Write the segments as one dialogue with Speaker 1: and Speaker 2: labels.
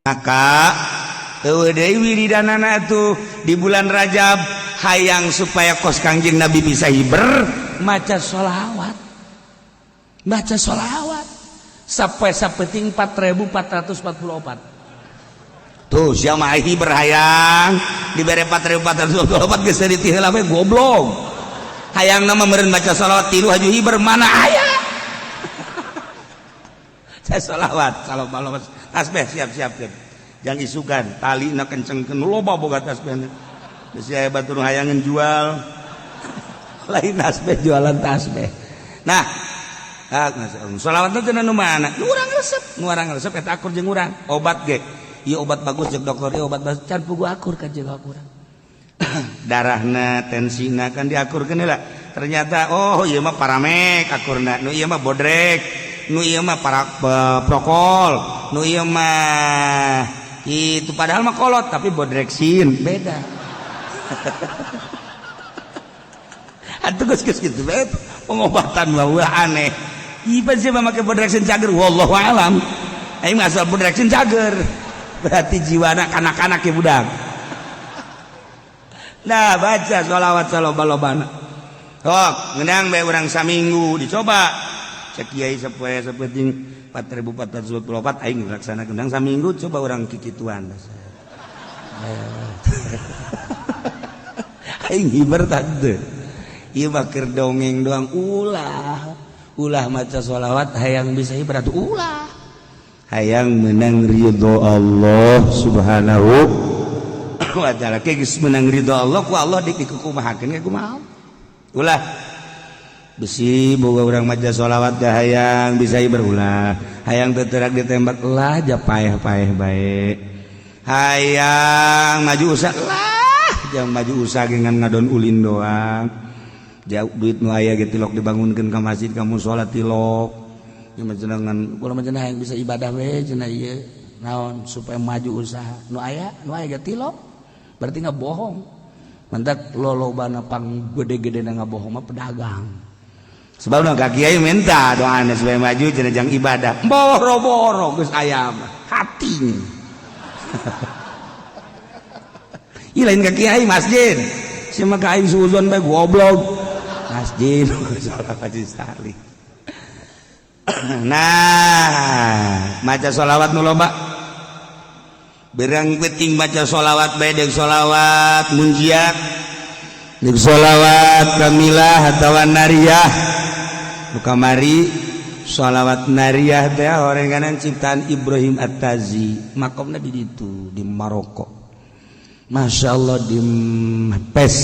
Speaker 1: Maka deui wiridanana tuh di bulan Rajab, hayang supaya kos Kangjeng Nabi bisa hiber, maca sholawat, baca sholawat sampai sapeting 4444. Tuh siapa hiber hayang dibere 4444 geus ti heula we, goblok. Hayang nama meureun maca sholawat tilu haju hiber, mana aya? Saya sholawat kalau malam tasbih siap-siap siap. Jangan isukan tali na kencengkeun, loba boga tasbih. Bisi aya batur hayangan jual, lain tasbih, jualan tasbih. Nah, sholawat teh nu mana nu urang resep, nu urang resep eta akur jeung urang. Obat ge ieu obat bagus jeung dokter, ieu obat bagus, can pugu akur ka jeung urang. Darahna, tensina kan diakurkeun heula. Ternyata, oh, ieu mah paramek akurna, nu ieu mah bodrek, nu ieu mah para prokol, nu ieu mah itu, padahal mah kolot tapi bodreksin beda. Atuh geus geus kitu bae pengobatan mah wah aneh. Ieu sih mah make bodreksin cager, wallahu alam. Aing mah asal bodreksin cager. Berarti jiwana kanak-kanak ya budak. Nah, baca sholawat saloba-lobana. Sok, ngeunang bae urang saminggu dicoba. Cek kiai sapoe sapenting 4444 aing laksanakeun ngeunang saminggu, coba urang kikituan. Aing hiber tante. Ieu mah keur dongeng doang, ulah. Ulah maca sholawat hayang bisa hiber atuh, ulah. Hayang menang ridho Allah Subhanahu wa ta'ala. Geus menang ridho Allah, ku Allah dik dikukumahakeun ge kumaha. Ulah besi boga urang maca sholawat ga hayang bisa hiber, ulah. Hayang teterak ditembak lah, ja paeh-paeh bae. Hayang maju usaha lah, jangan maju usaha dengan ngadon ulin doang. Jauh duit nu aya ge tilok dibangunkeun ka masjid, ka musala tilok. Ieu mah jenengan kula mah cenah hayang bisa ibadah we cenah, ieu naon supaya maju usaha. Nu aya, nu aya ge tilok. Berarti nggak bohong. Mantak lolobana pang gede-gede na ngabohong mah pedagang. Sebab nu ka kiai minta doana supaya maju cenah jang ibadah. Boro-boro geus aya mah hati. Ih, lain ka kiai masjid. Sia mah ka aing suuzon bae, goblok. Masjid sholawat sekali. Nah, maca sholawat nu loba. Berang penting baca sholawat bae deuk sholawat munjiat, deuk sholawat kamilah atawa nariyah. Nu kamari sholawat nariyah teh orenganan ciptaan Ibrahim At-Tazi, makomna di ditu di Maroko. Masya Allah, di Pes.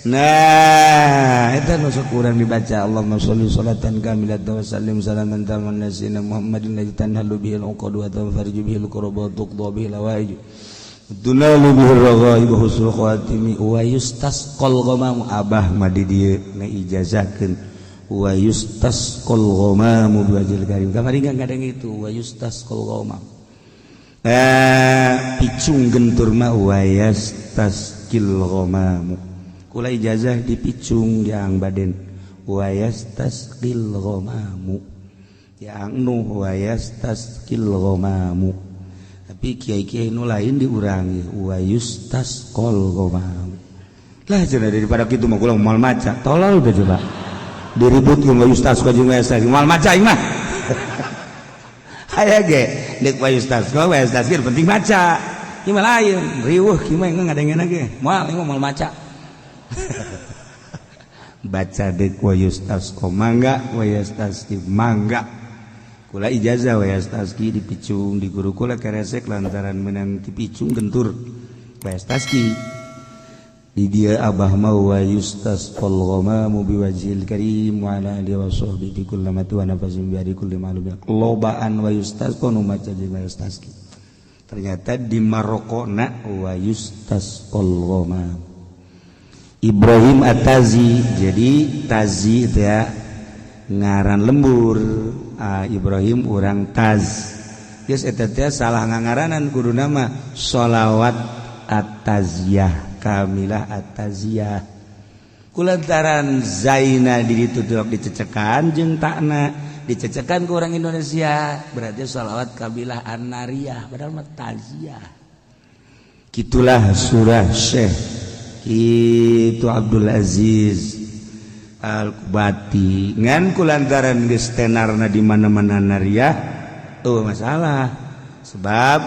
Speaker 1: Nah, itu nu sok urang dibaca, Allahumma sholli sholatan kamilatan wa sallim salaman taman sayyidina Muhammadin alladzi tanhalu bihil uqad wa tanfariju bihil kurab wa tuqda bihil hawaij tunalu bihir raghaib husnul khatimi wa yustasqal ghamam. Abah mah di dieu ngaijazahkeun wa yustasqal ghamamu biwajhil karim. Kamari ngadeng itu wa yustasqal ghamam. Eh, picung gentur mah wa yastasqil ghamamu. Kula ijazah dipicung yang baden wa yastasqil ghamamu, yang nu wa yastasqil ghamamu, tapi kiai-kiai nu lain diurangi wa yustasqal ghamamu. Lah cenah, daripada kitu mah kula moal maca, tolol. Udah, coba diribut jeung wa yustasqa jeung wa yastasqil, moal maca aing mah. Aya ge deuk wa yustasqa wa yastasqil, penting maca. Ieu mah lain riweuh kieu mah, ngadengena ge moal, ieu mah moal maca. Baca dek wa yustasqa mangga, wa yastasqi mangga. Kula ijazah wa yastasqi dipicung di guru kula keresek lantaran menang dipicung gentur wa yastasqi. Di dia abah mau wa yustasqal ghamamu biwajhil karim wa ala alihi wa sahbihi kullama wa nafasin bi kulli ma'lum. Lobaan wa yustasqa nu maca jeung wa yastasqi. Ternyata di Maroko na wa yustasqal ghamam Ibrahim At-Tazi. Jadi Tazi itu ya ngaran lembur. Ibrahim urang taz. Geus eta teh salah ngangaranan, kudu nama sholawat at-taziyah, kamilah at-taziyah. Kulantaran zaina di ditu dicecekan jeung takna dicecekan ke orang Indonesia, berarti sholawat kabilah an-nariyah, padahal mah taziyah. Gitulah surah Syekh itu Abdul Aziz Al-Kubati. Ngan kulantaran geus tenarna di mana-mana nariyah, oh masalah, sebab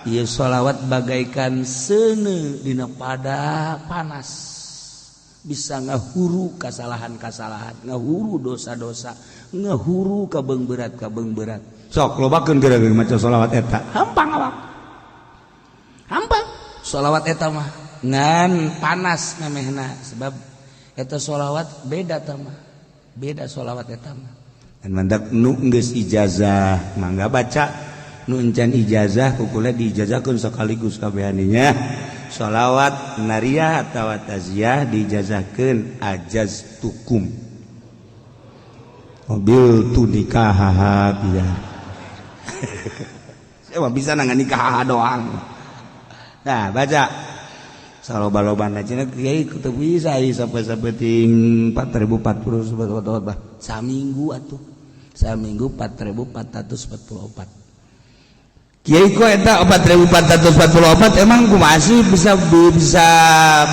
Speaker 1: ieu sholawat bagaikan seuneu dina pada panas, bisa ngahuru kasalahan-kasalahan, ngahuru dosa-dosa, ngahuru kabeung berat kabeung berat. Sok lobakeun geura maca sholawat eta, hampang awak, hampang sholawat eta mah. Ngan panas memehna, sebab eta sholawat beda tah mah, beda sholawat eta mah. Dan mandak nu geus ijazah mangga baca, nu encan ijazah kukula diijazahkeun sekaligus kabehaninya. Sholawat nariyah atawa taziyah diijazahkeun ajaz tukum mobil tu nikah biar saya mah bisa nangan nikah doang. Nah, baca saloba-lobana cenah kiai teu bisa sampai sapeting 4040 sobat saminggu atuh, saminggu 4444. Kiai kok eta 4444 emang kumaha sih bisa bisa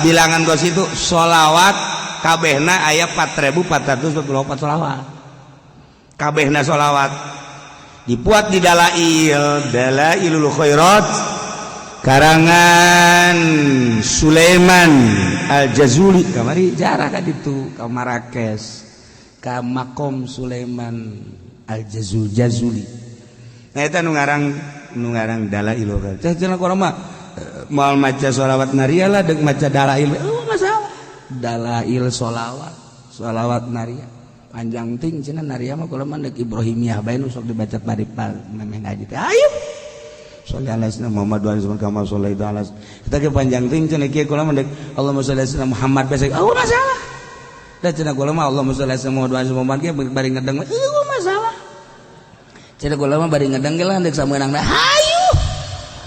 Speaker 1: bilangan kos itu? Sholawat kabehna aya 4444 sholawat kabehna. Sholawat dibuat di Dalail, Dalailul Khairat karangan Sulaiman Al-Jazuli. Kamari jarah ka ditu ka Marrakesh, ka makom Sulaiman Al-Jazuli Jazuli. Nah, eta nu ngarang Dalailul Khairat. Cah cenah urang mah moal maca sholawat nariyah lah, deuk maca dalail. Oh, masalah dalail sholawat, sholawat nariyah panjang ting cenah. Nariyah mah kula mah deuk Ibrahimiyah bae nu sok dibaca bari memeh ngaji teh. Ayo sholli ala sayyidina Muhammad wa alihi kama shallaita ala kita ke panjang ting cenah. Kieu kula mah deuk Allahumma sholli ala sayyidina Muhammad bae. Oh, masalah da cenah kula mah Allahumma sholli ala sayyidina Muhammad wa alihi Muhammad ge bari ngedeng. Oh, masalah cenah kula mah bari ngedeng ge lah deuk sameunangna. Hayu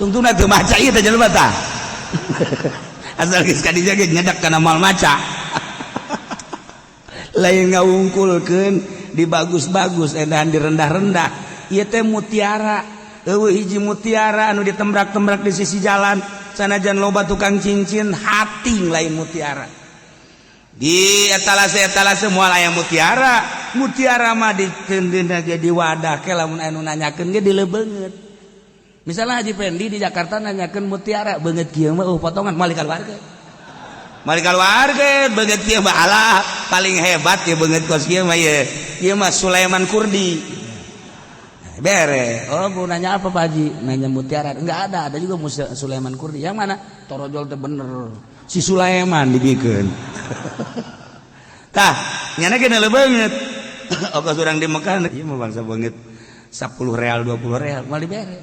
Speaker 1: tungtungna teu maca ieu teh jelema tah, asal geus ka dinya ge nyedak kana moal maca. Lain ngawungkulkeun di bagus-bagus edahan di rendah-rendah. Ieu teh mutiara, eueuh hiji mutiara anu ditembrak-tembrak di sisi jalan. Sanajan loba tukang cincin hating, lain mutiara di etalase etalase moal aya mutiara. Mutiara mah dikeundeuna ge di wadah ke, lamun anu nanyakeun ge dilebeungeut. Misalnya Haji Pendi di Jakarta nanyakeun mutiara beungeut kieu mah, potongan moal dikaluarkeun, moal dikaluarkeun. Beungeut kieu mah, alah, paling hebat ya beungeut kos kieu mah. Ye ieu mah Sulaiman Kurdi bere. Oh, mau nanya apa, Pak Haji? Nanya mutiara. Enggak ada, ada juga Sulaiman Kurdi. Yang mana? Torojol teh bener si Sulaiman dibikin. Tah nyana ge banget. Oke, urang di Mekah ieu mah bangsa beungeut 10 real, 20 real moal dibere.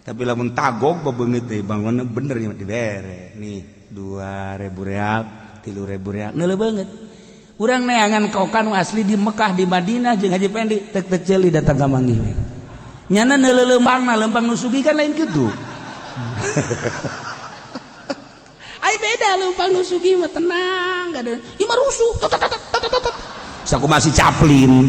Speaker 1: Tapi lamun tagog beungeut teh bangunna bener nya dibere nih 2000 real, 3000 real, neuleuh beungeut. Urang neangan kokan asli di Mekah, di Madinah jeung Haji Pendi tek tek ceuli datang ka manggih nyana neuleuh lempangna, lempang nu sugih kan lain kitu. Ai beda lempang nu sugih mah tenang, gak ada. Ieu mah rusuh. Tot tot tot tot tot. Saku masih Chaplin.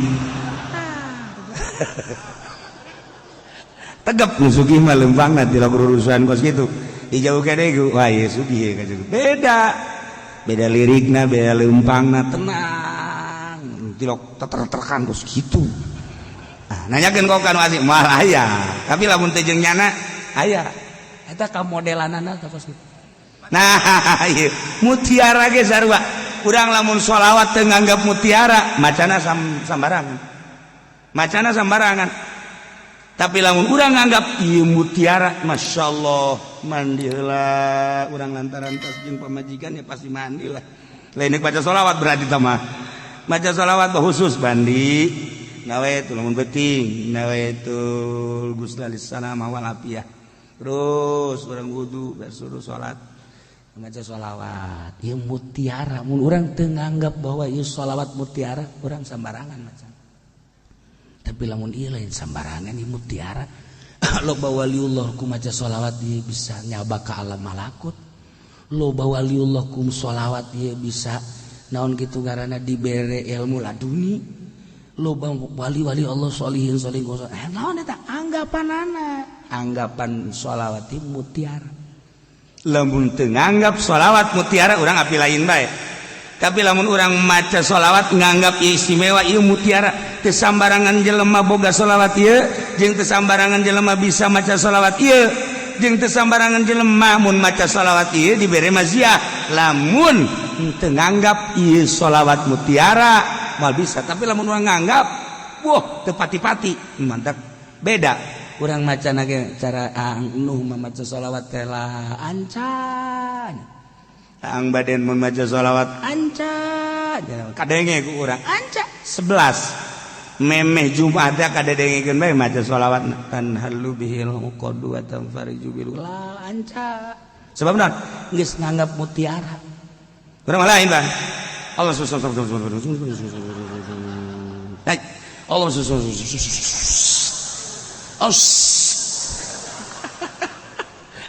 Speaker 1: Tegap nu sugih mah lempangna tidak urusan kos gitu. Dijauh kene wah ieu sugih ka beda. Beda lirikna, beda lempangna, tenang. Tilok teter-terkan kos gitu. Ah, nanyakeun kok kanu asli moal aya. Tapi lamun teu jeung nyana aya. Eta ka modelanana teh kos kitu. Nah, ieu mutiara ge sarua. Urang lamun sholawat teu nganggap mutiara, macana sambarangan. Macana sambarangan. Tapi lamun urang nganggap ieu mutiara, Masya Allah, mandi heula urang lantaran tas jeung pamajikan ya pasti mandi lah. Lain baca sholawat berarti mah. Baca sholawat khusus mandi. Nawaitu lamun penting, nawaitul gusla lissalama wal afiyah. Terus urang wudu, beres salat, maca sholawat. Ieu mutiara, mun urang teu nganggap bahwa ieu sholawat mutiara, urang sambarangan maca. Tapi lamun ieu lain sambarangan, ieu mutiara. Loba waliullah ku maca sholawat dia bisa nyaba ka alam malakut. Loba waliullah ku sholawat dia bisa naon gitu ngaranna, dibere ilmu laduni. Loba wali-wali Allah, solihin solihin. Eh, naon eta anggapanana? Anggapan sholawat mutiara.
Speaker 2: Lamun teu nganggap sholawat mutiara, urang api lain bae. Tapi lamun urang maca sholawat nganggap istimewa, ieu mutiara, teu sambarangan jelema boga sholawat ieu, jeung teu sambarangan jelema bisa maca sholawat ieu, jeung teu sambarangan jelema mun maca sholawat ieu dibere maziah. Lamun teu nganggap ieu sholawat mutiara, moal bisa. Tapi lamun urang nganggap, wah, teu pati-pati, mantap, beda.
Speaker 1: Urang maca ge cara Ang Nuh maca sholawat teh lah ancan.
Speaker 2: Ang Baden mun maca sholawat
Speaker 1: anca.
Speaker 2: Kadenge ku urang anca 11 memeh Jumat teh kadengekeun bae maca sholawat, tanhallu bihil uqadu wa tanfariju bil
Speaker 1: lah anca. Sebab naon? Geus nganggap mutiara.
Speaker 2: Urang mah lain, Bang. Allah, Allah. Oh,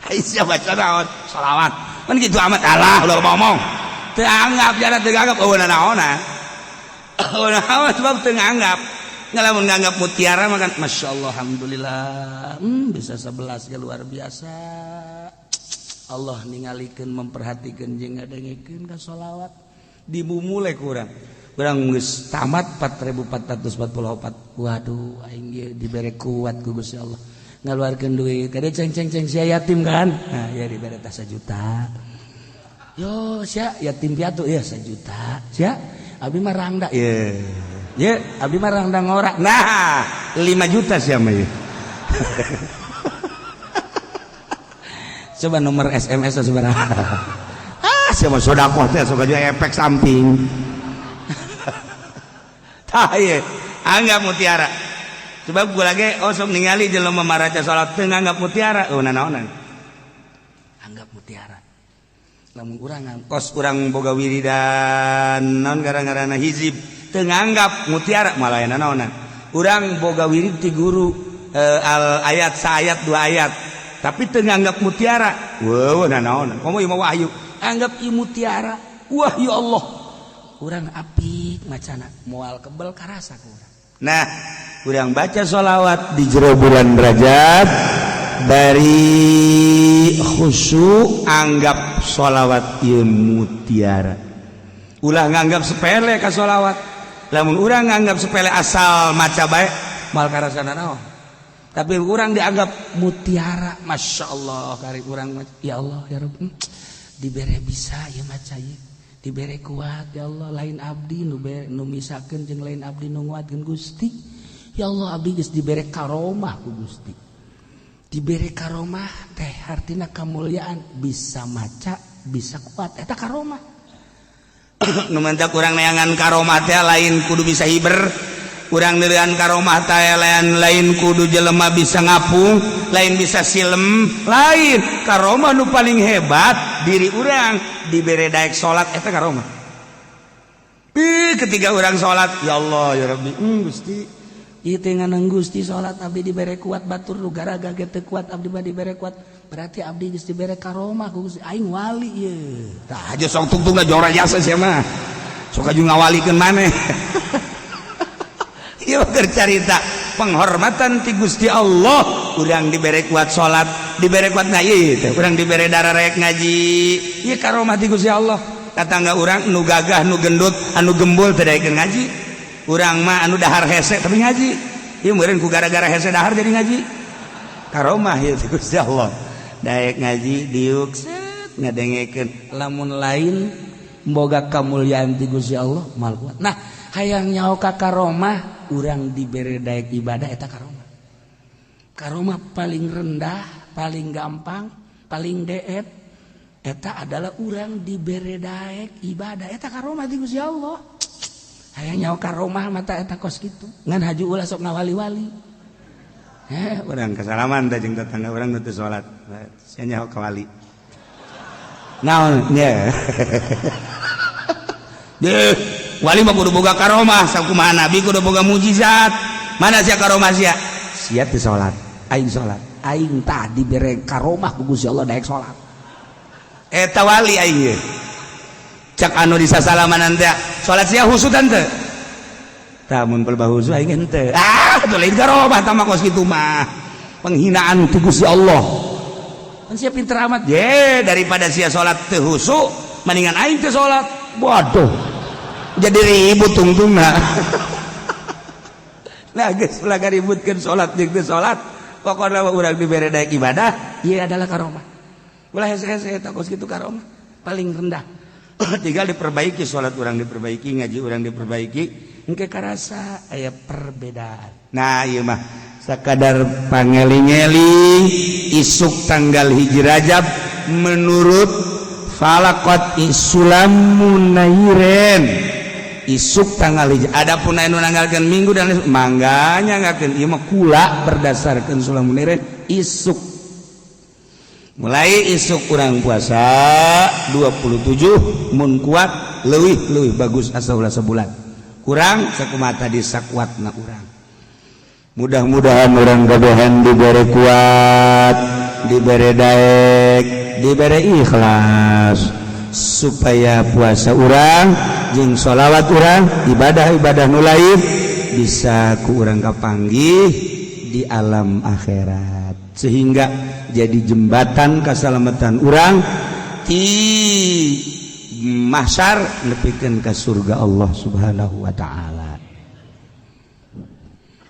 Speaker 2: siapa baca naon? Sholawat kan gitu amat. Alah, udah ngomong teu anggap jara, teu anggap, eueuh naonna, eueuh naon, sebab teu nganggap. Ngalamun nganggap mutiara makan, masya Allah, alhamdulillah, bisa 11 ge luar biasa.
Speaker 1: Allah ningalikeun, memperhatikan jeung ngadengekeun ka sholawat, dimumule kurang urang geus tamat 4444. Waduh, aing ge dibere kuat ku Gusti Allah ngaluarkeun duit kade, ceng ceng ceng, sia yatim kan. Nah, ya dibere tah 1 juta. Yo sia yatim piatu ya 1 juta. Sia abdi mah rangda
Speaker 2: ye
Speaker 1: ye, abdi mah rangda ngora.
Speaker 2: Nah, 5 juta sia mah ye.
Speaker 1: Coba nomor SMS seberapa?
Speaker 2: Ah, sia mah sedekah teh sok aja efek samping. Tah ye, anggap mutiara. Sebab gua lagi, oh, sok ningali jelema maraca salat teu nganggap mutiara, oh, nanaonan.
Speaker 1: Anggap mutiara. Lamun urang
Speaker 2: Kos urang boga wiridan naon gara-garana hizib teu nganggap mutiara, malah nanaonan. Urang boga wirid ti guru al ayat saayat dua ayat, tapi teu nganggap mutiara, wow, nanaonan. Komo ieu mah wahyu.
Speaker 1: Anggap ieu mutiara. Wah, ya Allah, urang apik macana, moal kebel karasa ku urang.
Speaker 2: Nah, urang baca sholawat di jero bulan Rajab dari khusyuk, anggap sholawat ieu mutiara. Ulah nganggap sepele ka sholawat. Lamun urang nganggap sepele, asal maca bae,
Speaker 1: moal karasana naon. Tapi urang dianggap mutiara, masya Allah, kari urang, ya Allah, ya Rabb, dibere bisa ya maca ieu, dibere kuat, ya Allah. Lain abdi nu bere, nu misakeun, jeung lain abdi nu nguatkeun, Gusti. Ya Allah, abdi geus dibere karomah ku Gusti. Dibere karomah teh artina kemuliaan, bisa maca, bisa kuat, eta karomah.
Speaker 2: Nu mantak urang neangan karomah teh lain kudu bisa hiber. Urang neangan karomah teh lain, lain kudu jelema bisa ngapung, lain bisa silem, lain. Karomah nu paling hebat diri urang dibere daek salat, eta karomah. Ih, ketika urang salat, ya Allah, ya Rabbi, Gusti.
Speaker 1: Ieu teh nganang Gusti, salat abdi dibere kuat, batur nu garaga ge teu kuat, abdi mah dibere kuat, berarti abdi geus dibere karomah ku Gusti, aing wali ieu.
Speaker 2: Tah aja sok tungtungna jora jasa sia mah, sok aju ngawalikeun maneh. Ieu keur carita penghormatan ti Gusti Allah. Urang dibere kuat salat, dibere kuat ngaji teh, urang dibere darah rek ngaji, ieu karomah ti Gusti Allah. Tatangga urang nu gagah, nu gendut, anu gembul teu daekeun ngaji. Urang mah anu dahar hese tapi ngaji. Ieu meureun ku gara-gara hese dahar jadi ngaji. Karomah ieu ti Gusti Allah. Daek ngaji diuk set ngadengekeun.
Speaker 1: Lamun lain boga kamulyaan ti Gusti Allah, moal kuat. Nah, hayang nyaho ka karomah, urang dibere daek ibadah, eta karomah. Karomah paling rendah, paling gampang, paling deet eta adalah urang dibere daek ibadah, eta karomah ti Gusti Allah. Hayang nyaho karomah mata eta kos kitu. Ngan haju ulah sok ngawali-wali.
Speaker 2: Eh, urang kasalaman teh jeung tetangga urang nu teu salat, sia nyaho ka wali naon nya. Deh, wali mah kudu boga karomah, sakumaha nabi kudu boga mujizat.
Speaker 1: Mana sia karomah sia? Sia teu salat, aing salat. Aing tah dibere karomah ku Gusti Allah daek salat. Eta wali aing ye. Cak anu disasalaman teh, salat sia khusyuk teu? Tah, mun pelbah khusyuk aing henteu. Ah, teu lain karomah tah mah kos kitu mah. Penghinaan ti Gusti Allah. Kan sia pinter amat. Ye, daripada sia salat teu khusyuk, mendingan aing teu salat. Waduh. Jadi ribut tungtungna. Nah, geus ulah ributkeun salat jeung teu salat. Pokokna mah urang dibere daek ibadah, ieu adalah karomah. Ulah hese-hese, eta kos kitu karomah paling rendah. Tinggal diperbaiki salat urang, diperbaiki ngaji urang, diperbaiki, engke karasa aya perbedaan. Nah, ieu mah sakadar pangeling-eling, isuk tanggal 1 Rajab menurut falakot Sulamun Nairen, isuk tanggal 1. Adapun anu nanggalkeun Minggu dan mangga nyanggakeun, ieu mah kula berdasarkan Sulamun Nairen, isuk, mulai isuk kurang puasa 27 mun kuat, leuwih leuwih bagus asa ulah sebulan kurang, sakumaha tadi sakuatna urang. Mudah-mudahan urang kabehan diberi kuat, diberi daek, diberi ikhlas supaya puasa urang jeung sholawat urang, ibadah-ibadah nu lain bisa ku urang kapanggih di alam akhirat, sehingga jadi jembatan keselamatan urang di mahsyar nepikeun ka surga Allah Subhanahu wa taala.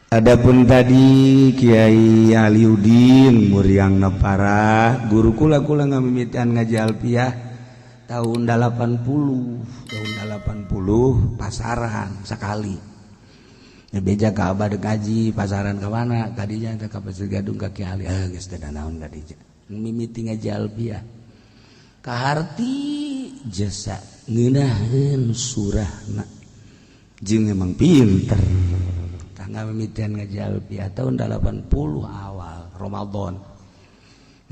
Speaker 1: Adapun tadi Kiai Aliudin Muriang Nepara, guru kula, kula ngamimitian ngaji alfiah tahun 80, tahun 80 pasaran sekali. Ya, beja ka abah dek ngaji pasaran ke mana tadinya teh, ka Pasir Gadung, ka Kiai Ali. Ah, geus teu naon tadi mimiti ngaji alfiah. Kaharti jasa ngeunaheun surahna jeung emang pinter. Tanggal mimitian ngaji alfiah tahun 80 awal Ramadan.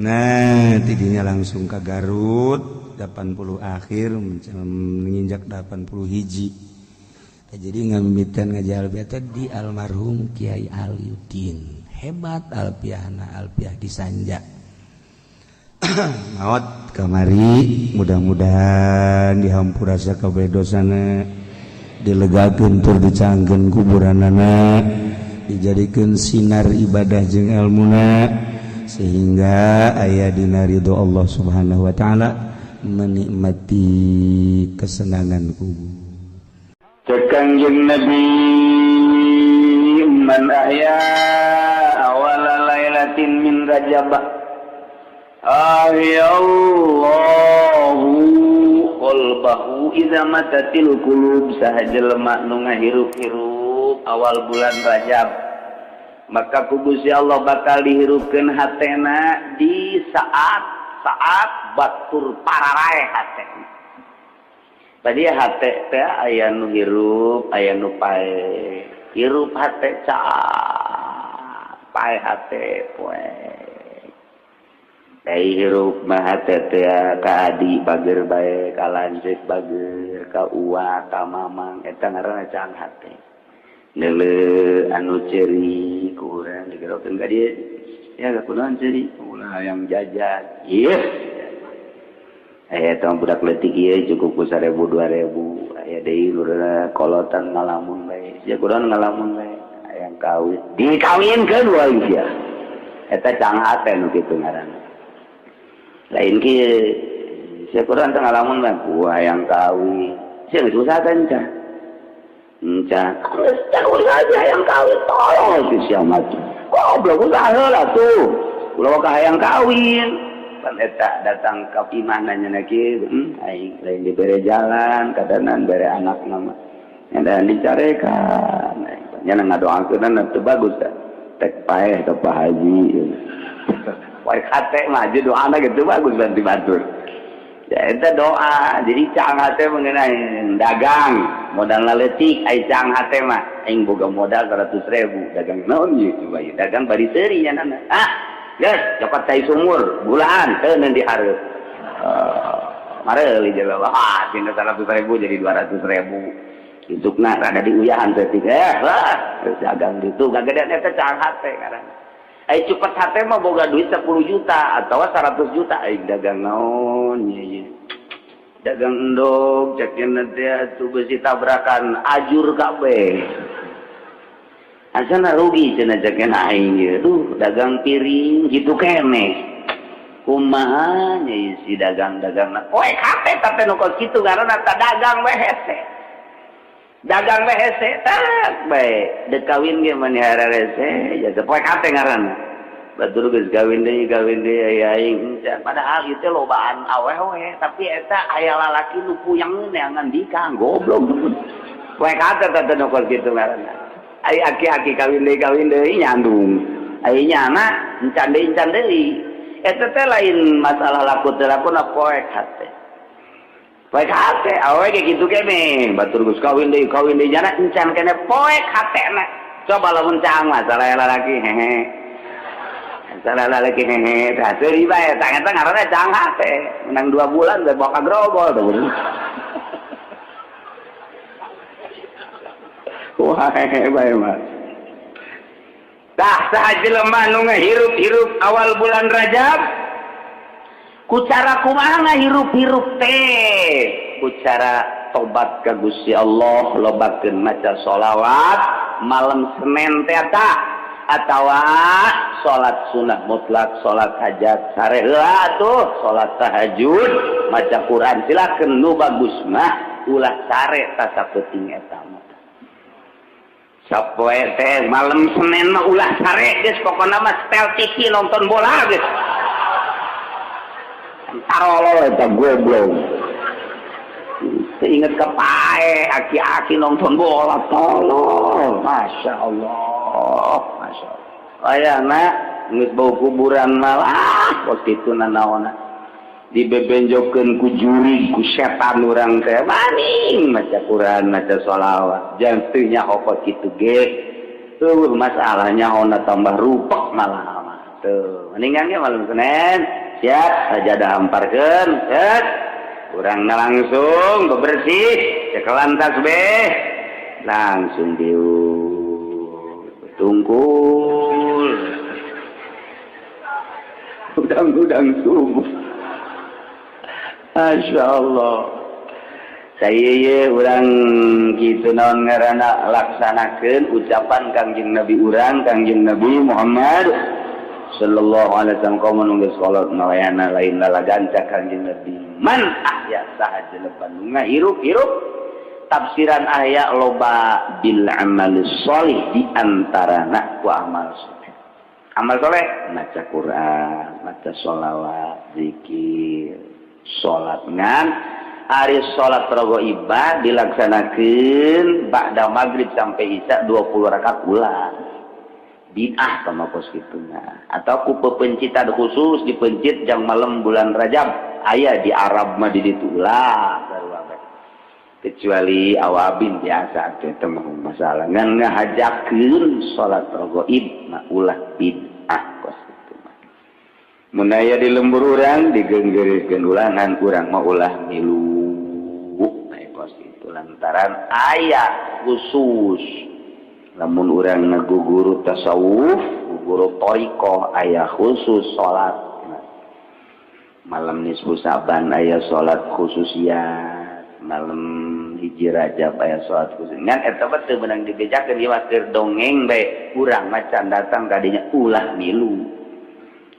Speaker 1: Nah, tidinya langsung ke Garut 80 akhir menginjak 80 hiji. Nah, jadi ngamimitian ngaji alfiah teh di almarhum Kiai Aliudin. Hebat alfiahna, alfiah disanja. Maot kamari, mudah-mudahan dihampura sakabeh dosana, dilegakeun tur dicangkeun kuburanana, dijadikeun sinar ibadah jeung ilmuna, sehingga aya dina ridho Allah Subhanahu wa taala, menikmati kesenangan kubur.
Speaker 3: Cek Kangjeng Nabi, man ahya awala lailatin min Rajab ahyallahu qalbahu idza matatil qulub. Saha jelema nu ngahirup-hirup awal bulan Rajab, maka ku Gusti Allah bakal dihirupkeun hatena di saat saat batur pararae hatena. Tadi hate teh aya nu hirup, aya nu pae. Hirup hate ca, pae hate poe. Dai hirup mah hate teh ka adi bager bae, ka lanceuk bager, ka uwa, ka mamang, eta ngaranna caang hate. Neuleu anu ceuri ku urang digerokeun ka dieu. Ya kunaon ceuri? Ulah hayang jajan. Ieu aya tong budak leutik ieu cukup ku 1000 2000. Aya deui kolotan ngalamun bae. Sia kunaon ngalamun bae? Hayang kawin. Dikawinkeun wae sia. Eta caang hate nu kitu ngaranna. Lain kieu, sia kunaon teh ngalamun bae? Ku hayang kawin. Sia geus usaha teh encan? Encan. Geus teh usaha hayang kawin, tolong sia mah. Goblok, usaha heula tuh. Ulah ka hayang kawin. Pan eta datang ka imahna nya kieu, aing lain dibere jalan, kadanan bere anak nama. Dan dicarekan. Nya ngadoakeun teu bagus teh. Tek paeh ke Pak Haji. Wae hate mah aja doana gitu bagus bantu batur. Ya eta doa. Jadi caang hate mengenai dagang, modal leutik ai caang hate mah. Aing boga modal 100.000, dagang naon ieu coba ieu? Dagang bari seuri nya nana. Ah, geus cokot cai sumur, gulaan teu di hareup. Mareuli jelema, ah, tina 100.000 jadi 200.000. Isukna rada diuyahan saeutik, eh lah geus dagang ditu gagedean. Eta caang hate ngaranna. Ai cupet hate mah boga duit 10 juta atau 100 juta, aing dagang naon ye ye? Dagang endog cek teh atuh, besi tabrakan ajur kabeh, asana rugi cenah cek aing ye. Duh, dagang piring gitu keneh, kumaha nya si dagang-dagang poek hate? Tapi nu kos kitu ngaranna ta dagang we hese, dagang we hese tak bae. Dek kawin ge mani hararese ya, poek hate ngaranna. Batur geus kawin deui, kawin deui, aya aing padahal ieu teh lobaan awewe, tapi eta aya lalaki nu puyang neangan dikang goblok. Poek hate teh nu kos kitu ngaranna. Ai aki-aki kawin deui, kawin deui, nyandung, ai nyana encan deui, encan deui. Eta teh lain masalah laku teu laku na, poek hate, poek hate. Awewe ge kitu kene, batur geus kawin deui, kawin deui, jana encan kene, poek hatena. Coba lamun caang masalah lalaki hehe, masalah lalaki hehe, tah seuri bae. Tah eta ngaranna caang hate. Menang 2 bulan teh bawa ka grogol tuh. Wah, hehe bae mah. Tah, saha jelema nu ngahirup-hirup awal bulan Rajab? Ku cara kumaha ngahirup-hirup teh? Ku cara tobat ka Gusti Allah, lobakeun maca sholawat malam Senin teh tah, atawa salat sunah mutlak, salat hajat sare heula tuh, salat tahajud, maca Quran silakeun. Nu bagus mah ulah sare ta sapeuting eta mah. Sapoe teh malam Senin mah ulah sare geus, pokona mah setel TV nonton bola geus. Tarolol eta goblok. Inget ke pae aki-aki nonton bola, tolol. Masya Allah, Masya Allah. Ayana geus bau kuburan malah waktu itu nanaona dibebenjokeun ku juri, ku setan urang teh maning maca Quran, maca sholawat jangan teu nyaho kitu ge. Tuh masalahnya ona tambah rupek malah mah. Tuh mendingan ge malam Senin siap sajadah hamparkeun, set urang langsung bebersih, cekelan tasbih, langsung diuk tungkul udang-udang subuh. Masya Allah, saya ye urang gitu naon ngaranna, laksanakeun ucapan Kangjeng Nabi urang, Kangjeng Nabi Muhammad sallallahu alaihi wasallam, kaum nu geus kolot malayana lain lalaganca Kangjeng Nabi. Man ahya, saha jelema nu ngahirup-hirup, tafsiran ahya loba, bil amal sholih, di antarana ku amal soleh. Amal soleh maca Quran, maca sholawat, zikir, salat. Ngan ari salat raghaibah dilaksanakeun ba'da maghrib sampai isya 20 rakaat ulah, bid'ah sama kos kituna. Atau ku pepencitan khusus dipencit jang malam bulan Rajab, aya di Arab mah di ditu, ulah. Kecuali awabin biasa teh mah masalah, ngan ngahajakeun salat raghaib mah ulah, bid'ah kos kitu mah. Mun aya di lembur urang digenggeurekeun ulangan, urang mah ulah milu kos itu, lantaran aya khusus lamun urang ngaguguru tasawuf, guguru thoriqoh, aya khusus salat malam nisfu Saban, aya salat khususiat malam 1 Rajab, aya salat khusus. Ngan eta mah teu meunang dibejakeun, ieu mah keur dongeng bae. Urang mah can datang kadinya ulah milu,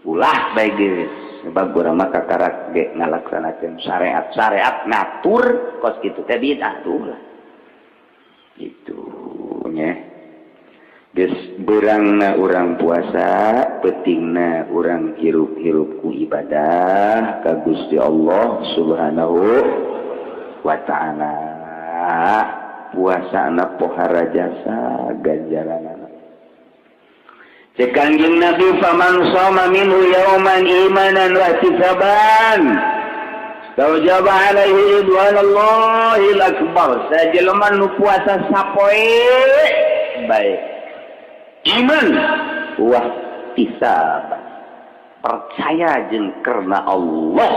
Speaker 3: ulah bae geus, sebab urang mah kakarak ge ngalaksanakeun syariat. Syariat ngatur kos kitu teh bid'ah tuh lah itu nya. Geus beurangna urang puasa, peutingna urang hirup-hirup ku ibadah ka Gusti Allah Subhanahu wa Ta'ala. Puasa pohara jasa ganjaran. Cek Kangjeng Nabi, faman shoma minhu yauman imanan wa ihtisaban Taujaba alaihi ridwanallahil akbar. Sajelema nu puasa sapoe bae iman wa ihtisaban, percaya jeung karena Allah,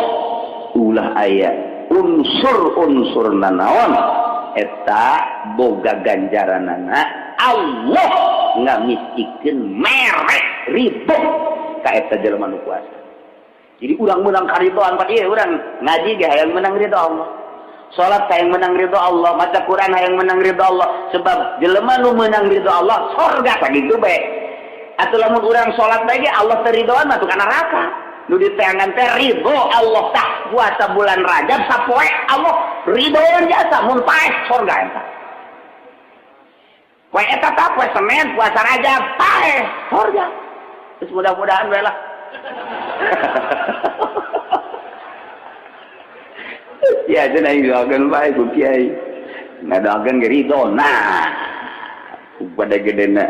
Speaker 3: ulah aya unsur-unsur nanaon. Eta boga ganjaranana Allah ngamistikeun merek ridho ka eta jelema nu puasa. Jadi urang menang karidoan pan ieu, urang ngaji ge hayang menang ridho Allah, salat hayang menang ridho Allah, maca Quran hayang menang ridho Allah, sebab jelema nu menang ridho Allah sorga. Sakitu bae atuh. Lamun urang salat bae ge Allah teu ridhoan mah ka neraka. Nu diteangan teh ridho Allah. Tah, puasa bulan Rajab sapoe Allah ridhoan jasa, mun paeh sorga eta. Poe eta tah, poe Senin puasa Rajab paeh sorga. Terus mudah-mudahan we lah. Ya, cenah aing doakeun bae ku kiai. Ngadoakeun ge ridho. Nah, pada gedena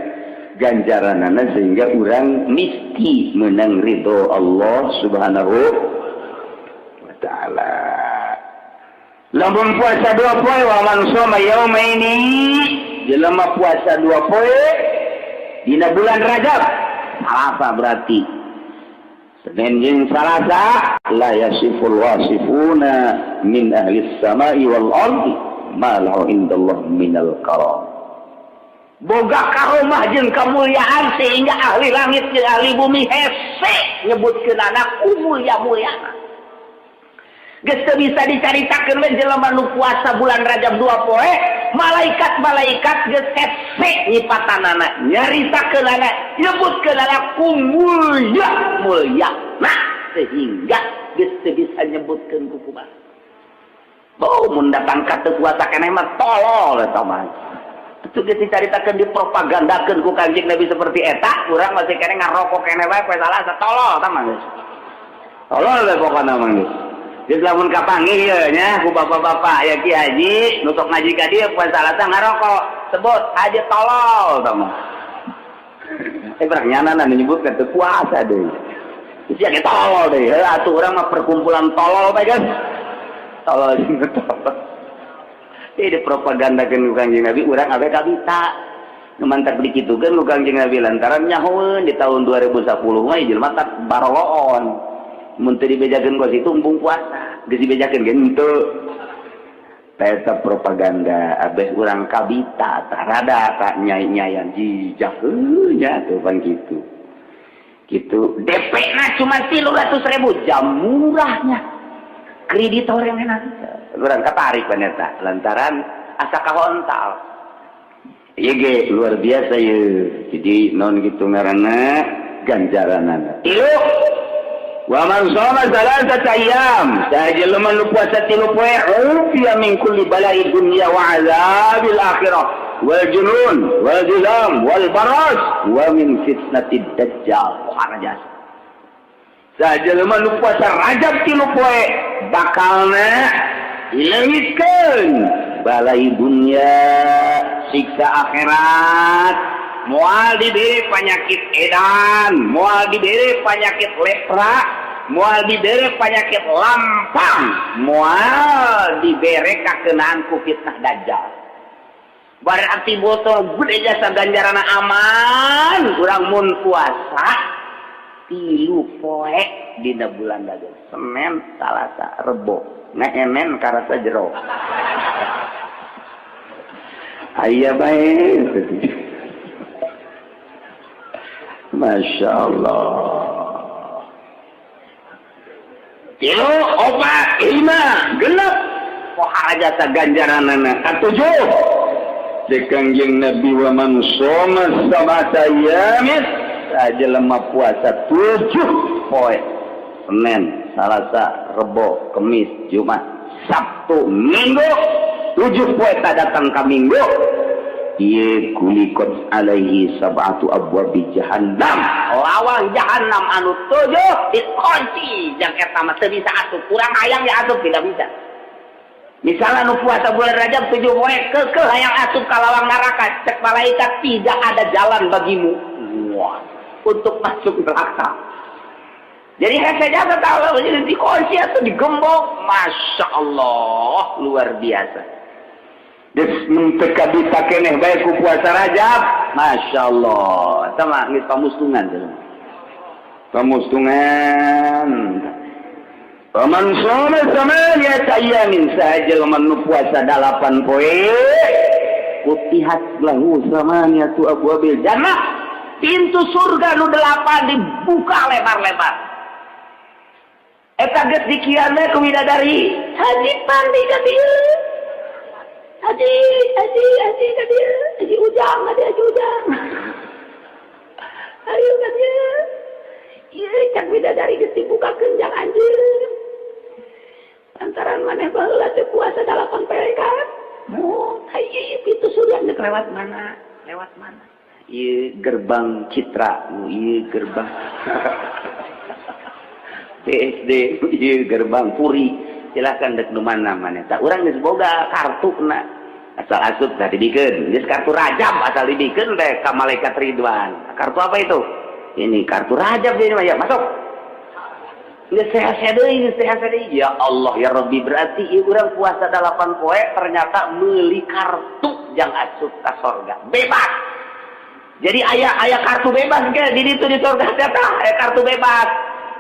Speaker 3: ganjaranana sehingga urang misti menang ridho Allah Subhanahu wa Ta'ala. Lamun puasa 2 poe, wa man shoma yaumaini, jelema puasa 2 poe dina bulan Rajab, Salasa, berarti Senin jeung Salasa, la yasiful wasifuna min ahli samai wal ardi ma lahu indallah minal karam, boga karomah jeung kemuliaan sehingga ahli langit jeung ahli bumi hese nyebutkeun anak mulia-muliana. Geus teu bisa dicaritakeun we. Jelema nu puasa bulan Rajab 2 poe, malaikat-malaikat geus hese nyipatanana, nyaritakeun anak, nyebutkeun anak ku mulia mulia. Nah, sehingga geus teu bisa nyebutkeun ku kumaha. Oh, mun datang ka teu puasa keneh mah tolol eta mah. Itu geus dicaritakeun, dipropagandakeun ku Kanjeng Nabi seperti eta, urang masih keneh ngarokok keneh wae poe Salasa, tolol eta mah geus. Tolol we pokona mah geus. Geus lamun kapanggih ieu nya ku bapak-bapak ya, Ki Haji nu sok ngaji ka dieu poe Salasa ngarokok, sebut haji tolol eta mah. Eh, barang nyana nyebutkeun teu puasa deui. Sia ge tolol deui. Heuh atuh, urang mah perkumpulan tolol bae kan. Tolol jeung tolol. Ini dipropagandakeun ku Kanjeng Nabi, urang abe kabita. Nu mantak dikitukeun ku Kanjeng Nabi lantaran nyahoeun di tahun 2010 mah jelema tak baroloon. Mun teu dibejakeun kos itu embung puasa, geus dibejakeun ge henteu. Eta propaganda abeh urang kabita tah, rada tak nyai-nyayan jijak nya tuh pan kitu. Gitu DP na cuma 300.000, jam murahnya kreditor yang enak urang katarik eta lantaran asa kahontal. Ieu ge luar biasa ye. Jadi non gitu ngaranna ganjaranana. Tilu, wa man shoma salasata ayyam, saha jelema nu puasa 3 poe, ufiya min kulli bala'i dunya wa azabil akhirah wal junun wal juzam wal baras wa min fitnatid dajjal. Jasa saha jelema nu puasa Rajab 3 poe, bakalna dileungitkeun balai dunya, siksa akhirat, moal diberi penyakit edan, moal diberi penyakit lepra, moal diberi penyakit lampang, moal diberi kakenaan ku fitnah dajjal. Berarti botol gede jasa ganjaran, aman kurang mun puasa 3 poe dina bulan Rajab, Senin, Salasa, Rebo. Ngehemen karasa jero aya bae. Masya Allah. Tilu, opat, lima, genep, pohara jasa ganjaranana. Katujuh, di Kangjeng Nabi, wa man shoma sab'ata ayyamin, jelema puasa 7 poe, Senin, Salasa, Rebo, Kemis, Jumat, Sabtu, Minggu, 7 poe tak datang ke Minggu, ieu guliqat alaihi sab'atu abwabi jahannam, lawang jahannam anu tujuh dikunci. Jang eta mah teu bisa asup. Kurang hayang ya asup tidak bisa. Misalnya nu puasa bulan Rajab 7 poe kekeh hayang asup ka lawang neraka, cek malaikat, "Tidak ada jalan bagimu, wah, untuk masuk neraka." Jadi hese jasa tahu, jadi dikunci atau digembok. Masya Allah, luar biasa. Geus teu kabita keneh bae ku puasa Rajab. Masya Allah. Eta mah geus pamustungan teh. Pamustungan. Faman shoma tsamaniyata ayyamin, saha jelema nu puasa 8 poe, futihat lahu tsamaniyatu abwabil jannah, pintu surga nu delapan dibuka lebar-lebar. Eta geus dikiana ku bidadari, "Haji Pandi ka dieu, Haji, Haji, Haji ka dieu, Haji Ujang, Haji, Haji Ujang, ayo ka dieu." Ieu cak bidadari geus dibukakeun jang anjeun lantaran maneh baheula teh puasa 8 poe kan. Oh, ieu pintu surga nek lewat mana, lewat mana? Ieu gerbang Citra, ieu gerbang PSD, ieu gerbang Puri, silakan dek nu mana mana. Tak, urang geus boga kartu na, asal asup tah dibikeun. Geus kartu Rajab, asal dibikeun teh ka malaikat Ridwan. Kartu apa itu? Ini kartu Rajab ini mah, ya masuk. Geus sehat deui, geus sehat deui. Ya Allah ya Rabbi, berarti ieu urang puasa 8 poe ternyata meuli kartu jang asup ka sorga bebas. Jadi aya aya kartu bebas ke di ditu, di sorga teh aya kartu bebas.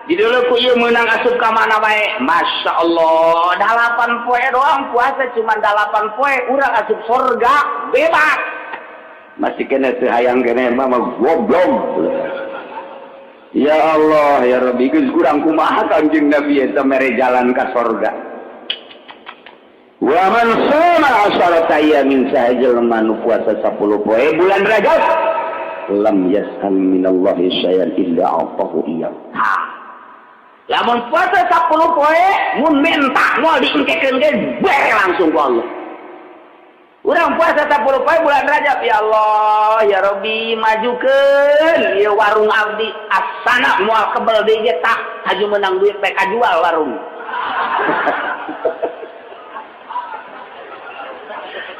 Speaker 3: Di dulu ku ieu meunang asup ka mana bae. Masya Allah, 8 poe doang puasa, cuma 8 poe urang asup sorga bebas. Masih kena teu hayang kene mah goblok. Ya Allah ya Rabbi, geus kurang kumaha Kanjeng Nabi eta mere jalan ka sorga. Wa man shoma asharata ayyamin, saha jelema nu puasa 10 poe bulan Rajab, lam yas'al minallahi syai'an illa a'tahu iyyahu. Lamun puasa 10 poe mun minta moal diengkekeun ge, bere langsung ku Allah. Urang puasa 10 poe bulan Rajab, ya Allah ya Rabbi, majukeun ieu warung abdi, asana moal kebel deui ge, tah haju menang duit bae kajual warung.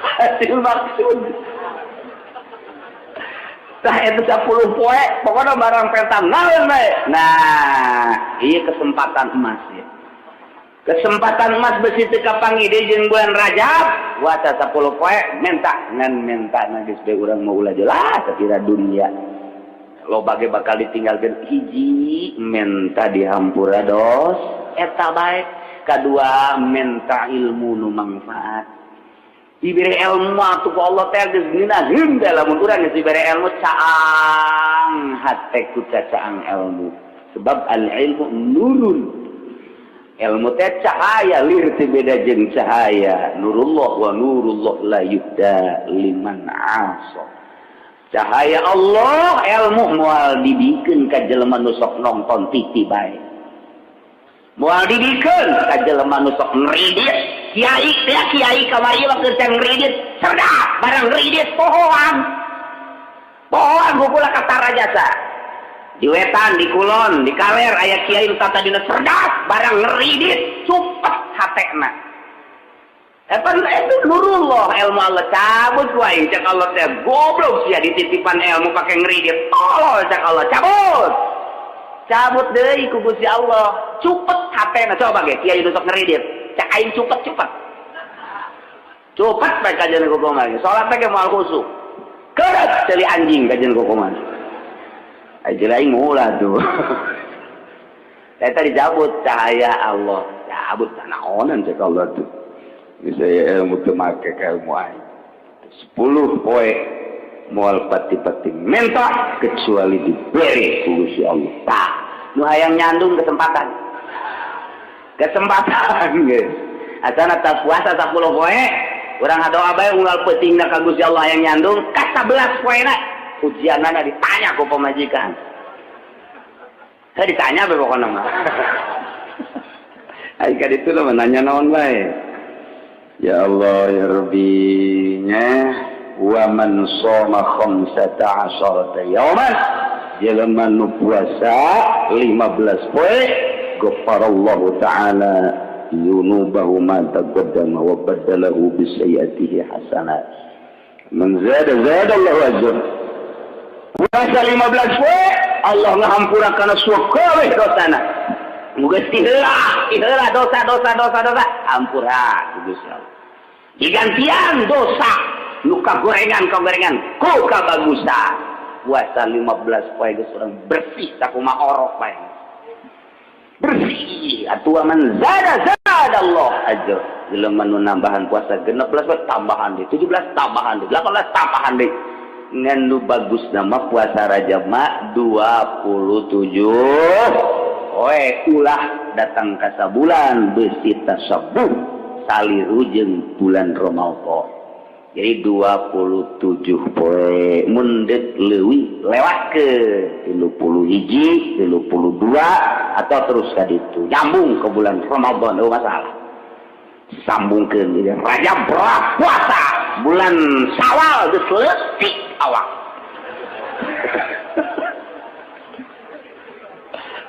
Speaker 3: Hasil maksud. Tah, itu 10 poe pokoknya barang petang naon bae. Nah, iya kesempatan emas ya. Kesempatan emas, besi teu kapanggih deui jeung bulan Rajab. Puasa 10 poe minta, ngan minta na geus bae urang mau ulah jelas kira dunia. Loba ge bakal ditinggalkeun. Hiji, minta dihampura dos eta bae. Kadua, minta ilmu nu manfaat. Diberi ilmu atuh ku Allah teh geus ngeunaheun teh. Lamun urang geus diberi ilmu, caang hate ku caang ilmu, sebab al ilmu nurun, ilmu teh cahaya, lir teh beda jeung cahaya nurullah, wa nurullah la yuhda liman asa. Cahaya Allah, ilmu, moal dibikeun ka jelema nu sok nonton TV bae, moal dibikeun ka jelema nu sok ngridit. Kiai teh, kiai kamari mah keur ngridit cerdas, barang ngridit pohoan pohoan kukula kata jasa. Di wetan, di kulon, di kaler aya kiai nu tadina cerdas, barang ngridit cupet hatena. Eta itu nurullah, ilmu Allah cabut ku aing. Cek Allah teh, goblok sia, dititipan ilmu pake ngridit, tolol. Cek Allah cabut, cabut deui ku Gusti Allah, cupet hatena. Coba ge kiai nu sok ngridit, cek aing cupet, cupet, cupet bae kajian ku kumaha. Salat teh ge moal khusyuk, keureut ceuli anjing kajian ku kumaha. Ai aing ulah tuh. Eta dicabut cahaya Allah, cabut naonan cek Allah tuh. Bisa ya ilmu teu make ka ilmu aing. 10 poe moal pati-pati minta kecuali diberi ku Gusti Allah. Tah, nu hayang nyandung, kesempatan. Kesempatan geus. Asana tak puasa 10 poe, urang ngadoa bae unggal peutingna ka Gusti Allah hayang nyandung, ka 11 poena ujianana ditanya ku pamajikan. Saya ditanya bae pokona mah. Ai ka ditu mah nanya naon bae. Ya Allah ya Rabbi nya. Wa man shoma khamsata asharata yauman, jelema nu puasa 15 poe, ghafarallahu ta'ala dzunubahu ma taqaddama wa baddalahu bi sayyi'atihi hasanat. Man zada zada Allahu ajr. Puasa 15 poe Allah ngahampura kana sakabeh dosana. Geus diheula diheula dosa, dosa, dosa, dosa, ampura ku Gusti Allah, digantian dosa nu kagorengan kagorengan ku kabagusan. Puasa 15 poe geus urang bersih sakumaha orok bae. Bersih atuh man zada zada Allah aja. Jelema nu nambahan puasa 16 tambahan deui, 17 tambahan deui, 18 tambahan deui. Ngan nu bagus nama puasa Rajab mah 27. Oe ulah datang ka sabulan beusi tasabbuh saliru jeung bulan Ramadan. Jadi 27 poe mun deuk leuwih lewat ke 31, 32 atau terus ka ditu nyambung ke bulan Ramadan eueuh masalah. Sambungkeun jadi Rajab puasa bulan Syawal geus leutik awak.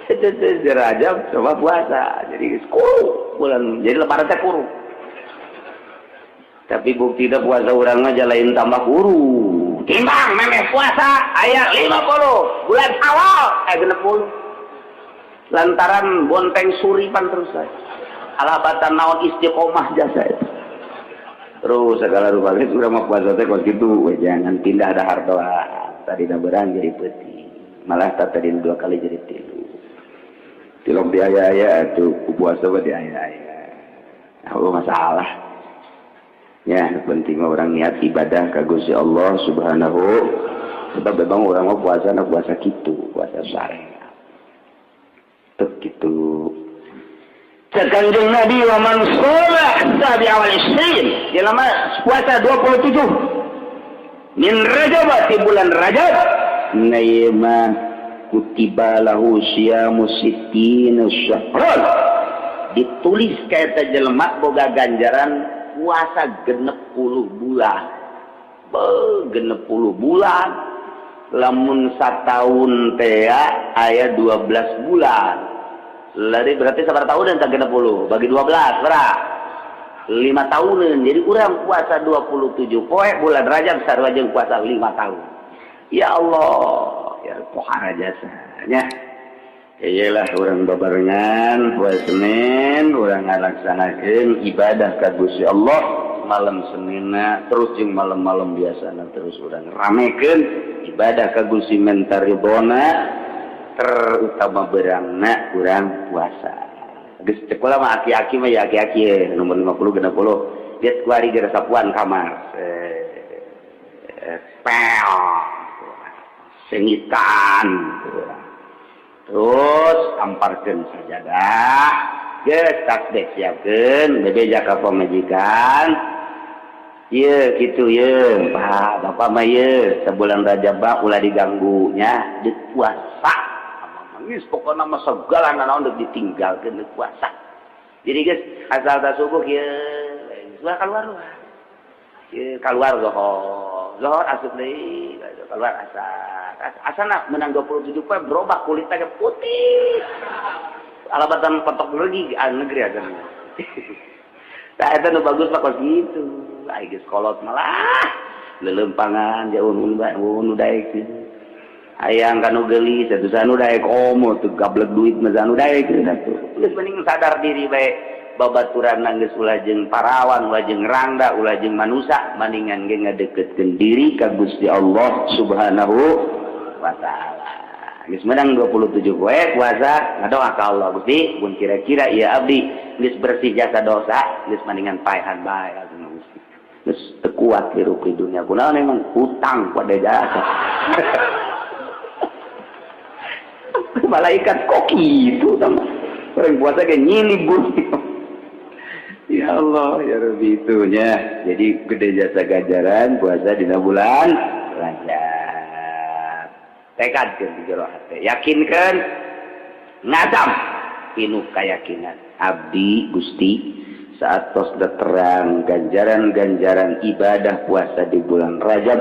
Speaker 3: Itu Rajab coba puasa jadi geus kuru bulan jadi lebaran teh kuru. Tapi bukti puasa urang mah lain tambah kuru. Timbang memeh puasa aya 50 bulan Syawal aya 60. Lantaran bonteng suripan terus saya. Alabatan naon istiqomah jasa itu. Terus segala rupa geus urang mah puasa teh kos kitu we jangan pindah dahar doa. Tadi da berang jadi peuting. Malah tadi dua kali jadi tilu. Tilok di aya-aya atuh ku puasa mah di aya-aya. Nah, masalah. Ya, penting orang niat ibadah ka Gusti Allah Subhanahu. Sebab memang orang mau puasa na puasa kitu, puasa syariat. Tek kitu. Cek Kanjeng Nabi wa man shoma sabi awal isnin. Jelema puasa 27 min Rajab di bulan Rajab. Na ieu mah kutiba lahu siyamu sittina syahran. Ditulis ka eta jelema boga ganjaran puasa 60 bulan. Be 60 bulan. Lamun satahun teh aya 12 bulan. Lari berarti sabaraha tahun dan 60 bagi 12 berapa? 5 tahunan. Jadi urang puasa 27 poe bulan Rajab sarua jeung puasa 5 tahun. Ya Allah, ya pohara jasanya. Iyalah urang babarengan poe Senin urang ngalaksanakeun ibadah ka Gusti Allah malam Seninna terus jeung malam-malam biasana terus urang ramekeun ibadah ka Gusti menta ridona terutama berangna urang puasa. Geus cek kula mah aki-aki mah ya aki-aki nomor 50 60 geus kuari geus sapuan kamar. Pel sengitan terus amparkeun sajadah geus tasbih siapkeun bebeja ka pamajikan ieu kitu ye Pak bapak mah ye sebulan Rajab ulah diganggu nya deuk puasa geus pokona mah segala nanaon deuk ditinggalkeun deuk puasa. Jadi geus asal ta subuh ieu ulah keluar luar ieu keluar zohor zohor asup deui keluar asar asana menang 27 poe berubah kulitnya ke putih alabatan petok lagi negeri aja. Nah eta nu bagus mah kos kitu ai geus kolot malah lelempangan jauh nu daek hayang kanu geulis atuh sanu daek komo teu gablek duit mah sanu daek atuh geus mending sadar diri bae babaturan geus ulah jeung parawan ulah jeung rangda ulah jeung manusa maningan ge ngadeukeutkeun diri ka Gusti Allah Subhanahu wa ta'ala. Geus menang 27 poe puasa ngadoa ka Allah Gusti mun kira-kira ieu abdi geus bersih jasa dosa geus maningan paehan bae Gusti. Geus teu kuat hirup di dunia kunaon emang hutang pada jasa. Malaikat kok kitu sama orang puasa ge nyilib bumi. Ya Allah ya Rabbi itunya. Jadi gede jasa ganjaran puasa dina bulan Rajab. Tekadkeun di jero hate, yakinkeun ngazam pinuh keyakinan abdi Gusti saat tos terang ganjaran-ganjaran ibadah puasa di bulan Rajab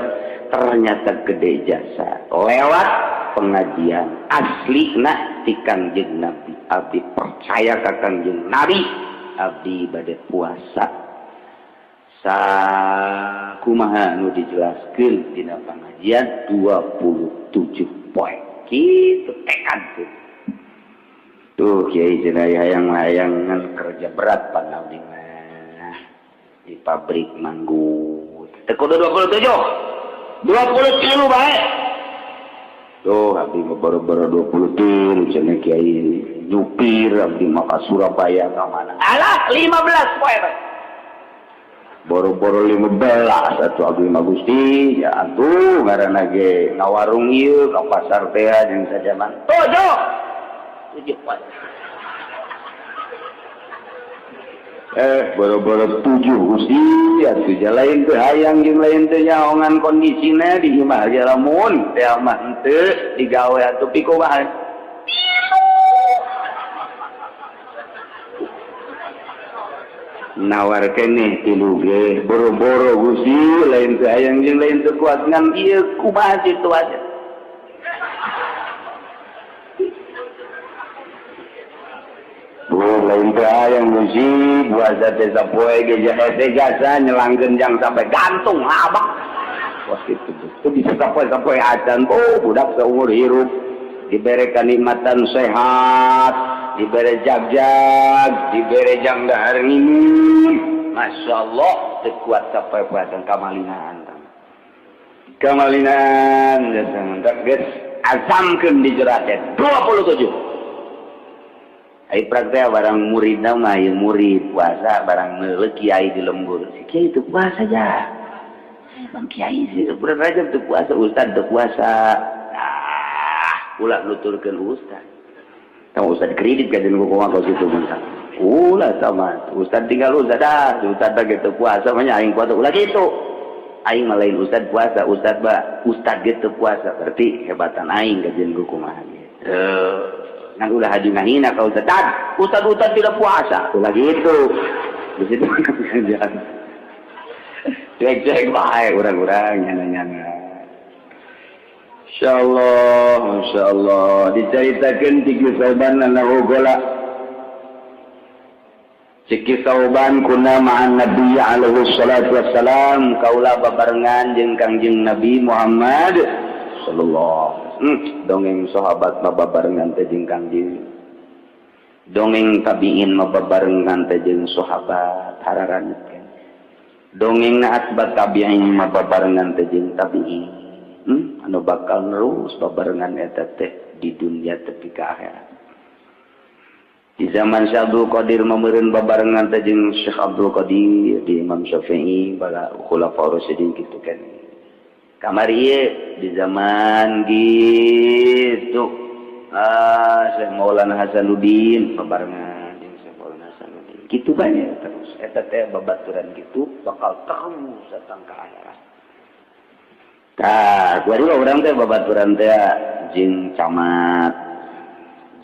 Speaker 3: ternyata gede jasa lewat pengajian asli na ti Kangjeng Nabi. Abdi percaya ka Kangjeng Nabi, abdi bade puasa sakumaha nu dijelaskeun dina pengajian 27 poe kitu tekad tuh. Kiai cenah hayang-hayangan kerja berat pan abdi mah di pabrik manggut teu kudu 27 20 kilo bae. Tuh abdi mah boro-boro 23 cenah kiai nyupir abdi mah ka Surabaya ka mana. Alah 15 poe bae. Boro-boro 15 atuh abdi mah Gusti ya atuh ngaranna ge ngawarung ieu ka pasar teh jeung sajaman. 7 7 poe. Boro-boro 7 Gusti atuh lain teu hayang jeung lain teu nyaongan kondisina di imah ge lamun teh mah henteu digawe atuh pikumaha. Nawar keneh tilu ge boro-boro Gusti lain teu hayang jeung lain teu kuat ngan ieu kumaha situasi. Lain teu hayang Gusti puasa teh sapoe ge hese jasa nyelangkeun jang sampai gantung abak. Wah kitu teu bisa sapoe-sapoe acan. Oh budak saumur hirup dibere kanikmatan sehat, dibere jagjag, dibere jang dahar nginum. Masya Allah teu kuat sapoe-poe acan kamalinaan. Kamalinaan datang geus azamkeun di jero teh 27. Ai praktek barang murid mah ieu murid puasa barang meuleuh kiai di lembur. Si kiai teu puasa ja. Bang kiai sih bulan Rajab teu puasa, ustad teu puasa. Ah, ulah nuturkeun ustad. Tong ustad kredit ka jeung kumaha kos kitu mah. Ulah sama ustad tinggal ustad dah, ustad ge teu puasa mah nya aing puasa ulah kitu. Aing mah lain ustad puasa, ustad ba ustad ge teu puasa berarti hebatan aing ka jeung kumaha ge. Ngan ulah haji ngahina ka ustad. Ustad ustad tidak puasa. Ulah gitu. Di situ jangan. Cuek-cuek bae urang-urang nyana-nyana. Insyaallah, masyaallah dicaritakeun ti Sauban annahu qala Ciki Sauban kuna ma'an Nabi alaihi salatu wassalam kaula babarengan jeung Kangjeng Nabi Muhammad sallallahu dongeng sahabat mah babarengan teh jeung Kangjeng, dongeng tabiin mah babarengan teh jeung sahabat hararanit kan, dongeng na atbat tabiin mah babarengan teh jeung tabiin, anu bakal nerus babarengan eta teh di dunia tepi ka akhirat. Di zaman Syekh Abdul Qadir meureun babarengan teh jeung Syekh Abdul Qadir di Imam Syafi'i bala khulafaur rasyidin kitu kan. Kamari ieu di zaman gitu Syekh Maulana Hasanuddin babarengan jeung Syekh Maulana Hasanuddin kitu bae terus eta teh babaturan kitu bakal terus datang ka akhirat. Tah kuari urang teh babaturan teh jeung camat,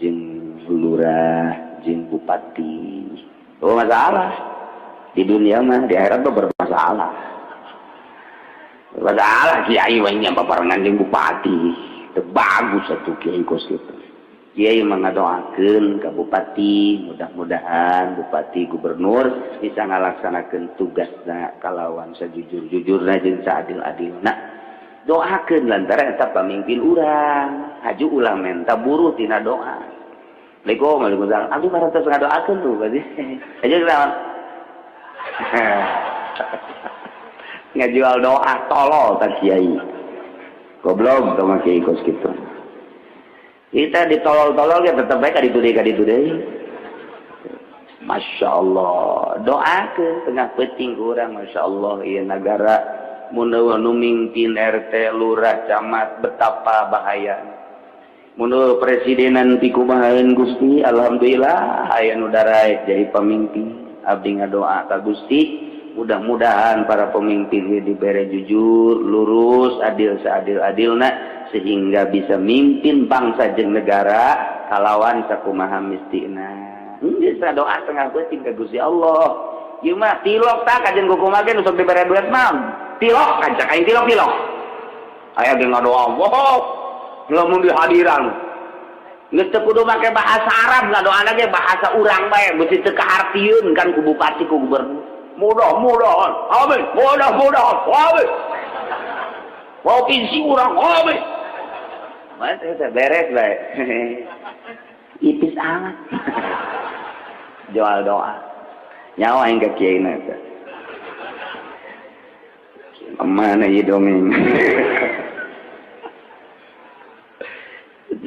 Speaker 3: jeung lurah, jeung bupati. Oh masalah di dunia mah, di akhirat mah bermasalah. Masalah kiai wae nya babarengan jeung bupati. Teu bagus atuh kiai kos kitu. Kiai mah ngadoakeun ka bupati, mudah-mudahan bupati gubernur bisa ngalaksanakeun tugasna kalawan sajujur-jujurna jeung saadil-adilna. Doakeun lantaran eta pamimpin urang, haju ulah menta buruh tina doa. Assalamualaikum, waalaikumsalam. Abdi mah tos ngadoakeun tuh berarti. Aja kunaon? Ngajual doa tolol tak kiai. Goblok tong kiai kos kitu. Kita ditolol-tolol ge tetep bae ka ditu deui ka ditu deui. Masya Allah, doakeun tengah peuting urang Masya Allah ieu nagara mun nu mimpin RT, lurah, camat betapa bahaya. Mun presidenan ti kumahaeun Gusti, alhamdulillah aya nu daraek jadi pamimpin. Abdi ngadoa ka Gusti, mudah-mudahan para pemimpin ini diberi jujur, lurus, adil seadil-adilna sehingga bisa mimpin bangsa jeung negara kalawan sakumaha mistina. Bisa doa tengah peuting ka Gusti Allah. Ieu mah tilok tah kajen kumaha ge nu sok dibere duit mah. Tilok kancak aing tilok-tilok. Aya ge ngadoa, wow, lamun dihadiran. Geus teu kudu make bahasa Arab ngadoana ge bahasa urang bae, beusi teu kahartieun kan ku bupati ku gubernur. Mudah-mudahan, amin, mudah-mudahan, amin. Provinsi urang, amin. Mah teh beres bae. Ipis amat. Jual doa. Nyawa aing ka kiai na eta. Mana ieu dongeng.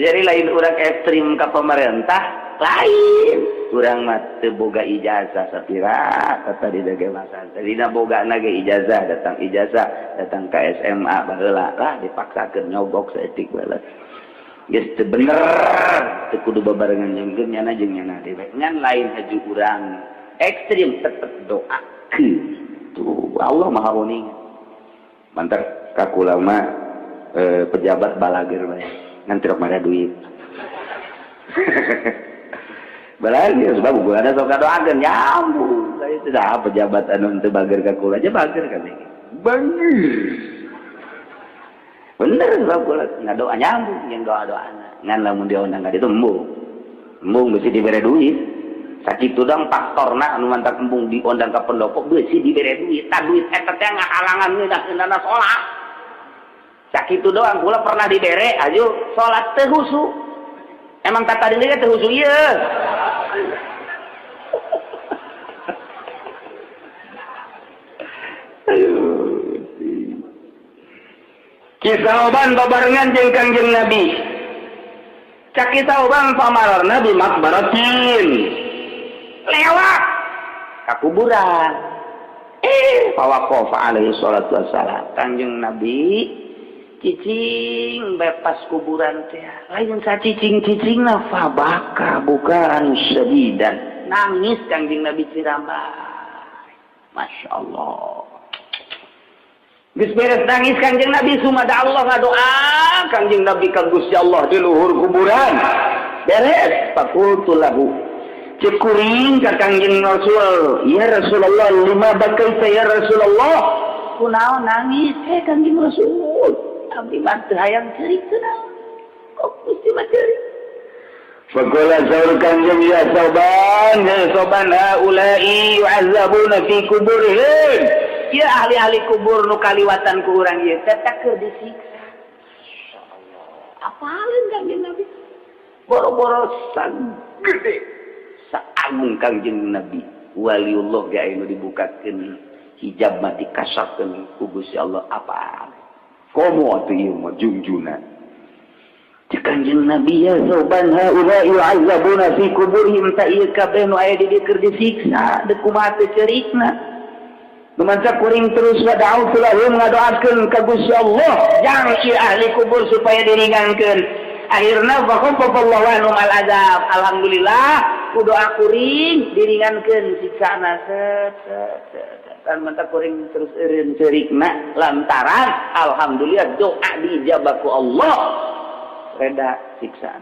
Speaker 3: Jadi lain urang ekstrim ke pemerintah, lain urang mah teu boga ijazah sapira kata di dage masa tadina boga ge ijazah, datang ijazah datang ke SMA baheula lah, dipaksakeun nyogok saeutik baheula geus teu bener, teu kudu babarengan jeung nyana jeung nyana deui. Ngan lain haju urang ekstrim, tetep doakeun tuh, Allah Maha Uning. Mantap ka kula mah pejabat balager bae, ngan teu mara duit balager, sebab gua ada sok doakeun nyambung. Itu dah pejabat anu teu bager ka kula aja bager kan, bager bener, sebab kula ngadoa nyambung yang doa-doana. Ngan lamun dia undang ka ditu embung embung, mesti dibere duit. Sakitu dong faktorna anu mantak embung diundang ka pendopo, beusi dibere duit. Tah, duit eta teh ngahalangan ngeunah-ngeunahna salat. Sakitu doang. Kula pernah dibere aju salat teu husu. Emang kata diri teu husu ieu. Aduh. Kisah oban babarengan jeung Kangjeng Nabi. Cak kisah oban pamararna di makbaratin. Lewat ka kuburan. Fawaqafa alaihi salatu wassalam. Kangjeng Nabi cicing bebas kuburan teh. Lain sa cicing-cicingna, fabaka bukan syadidan. Nangis Kangjeng Nabi cirambay. Masya Allah. Geus beres nangis Kangjeng Nabi, sumada Allah ngadoa Kangjeng Nabi ka Gusti Allah di luhur kuburan. Beres, faqultu lahu. Cek kuring ka Kangjeng Rasul, "Ya Rasulullah, lima bakaita ya Rasulullah?" Kunaon nangis Kangjeng Rasul? Abdi mah teu hayang ceurik, kunaon? Kok Gusti mah ceurik? Faqala saur Kangjeng, "Ya Sauban, ya Sauban, haula'i yu'azzabuna fi kuburihim." Ya ahli-ahli kubur nu kaliwatan ku urang ieu teh keur disiksa. Masyaallah. Apaleun Kangjeng Nabi? Boro-boro sagede saagung Kangjeng Nabi, waliullah ge aya nu dibukakeun hijab mah dikasapkeun ku Gusti Allah, apa? Komo atuh ieu mah jungjunan. Cek Kangjeng Nabi, "Ya Sauban, haula yu'azzabuna fi kuburihim." Ta ieu kabeh nu aya di dieu keur disiksa, deuk kumaha teu ceurikna? Lumanca kuring terus wada'u lahum, ngadoakeun ka Gusti Allah jang ieu ahli kubur supaya diringankeun. Akhirna faqafallahu anhum al azab. Alhamdulillah, ku doa kuring diringankeun siksana, set set set. Kan manta kuring terus eureun ceurikna lantaran alhamdulillah doa diijabah ku Allah, reda siksaan.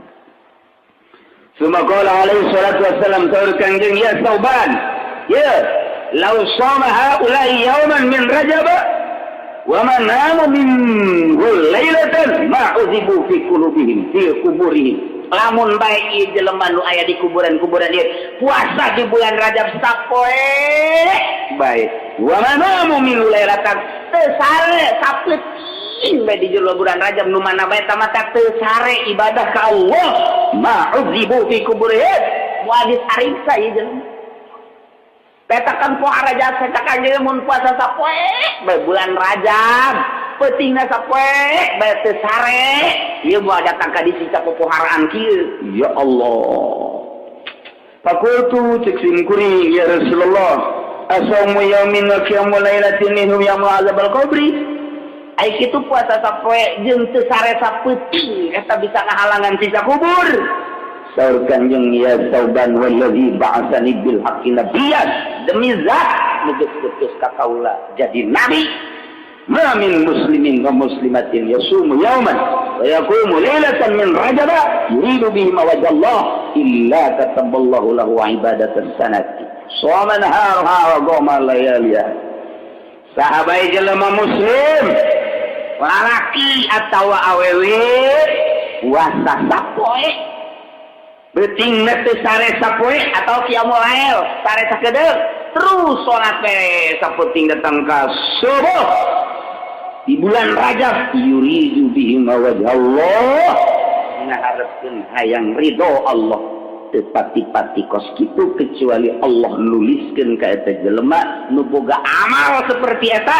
Speaker 3: Suma qala alaihi salatu wassalam, saur Kangjeng, "Ya Sauban, ya lau shoma haula'i yauman min Rajab wa man namu minhu lailatan ma uzibu fi qulubihim fi kuburihim." Lamun bae ieu jelema nu aya di kuburan-kuburan ieu puasa di bulan Rajab sapoe bae, wa man namu minhu lailatan, teu sare sapeuting bae di jero bulan Rajab, nu mana bae tamata teu sare ibadah ka Allah, ma uzibu fi kuburihim, moal disariksa ieu jelema. Petakan poa Rajab, cek Kanjeng, mun puasa sapoe bae bulan Rajab, peutingna sapoe bae teu sare, ieu moal datang ka disiksa popoharaan kieu. Ya Allah. Faqultu, cek sim kuring, "Ya Rasulullah, asaumu yaumin wa qiyamu lailatin minhum yamu azabal qabri?" Ai kitu puasa sapoe jeung teu sare sapeuting eta bisa ngahalangan siksa kubur? Saur Kanjeng, "Ya Sauban, wallazi ba'atsani bil haqqi nabiyyan," demi zat nu geus putus ka kaula jadi nabi, ma min muslimin wa muslimatin yasumu yauman wa yaqumu lailatan min Rajab yuridu bihi wajha Allah illa kataballahu lahu ibadatan sanati shoma naharuha wa qama layaliha. Sahabai jelema muslim lalaki atawa awewe puasa sapoe, beuting teu sare sapoe atau qiyamul lail sare sakedeung, terus salat we sapeuting datang ka subuh di bulan Rajab, yuridu bihi wajha Allah, ngaharepkeun hayang ridho Allah, teu pati-pati kos kitu kecuali Allah nuliskeun ka eta jelema nu boga amal seperti eta,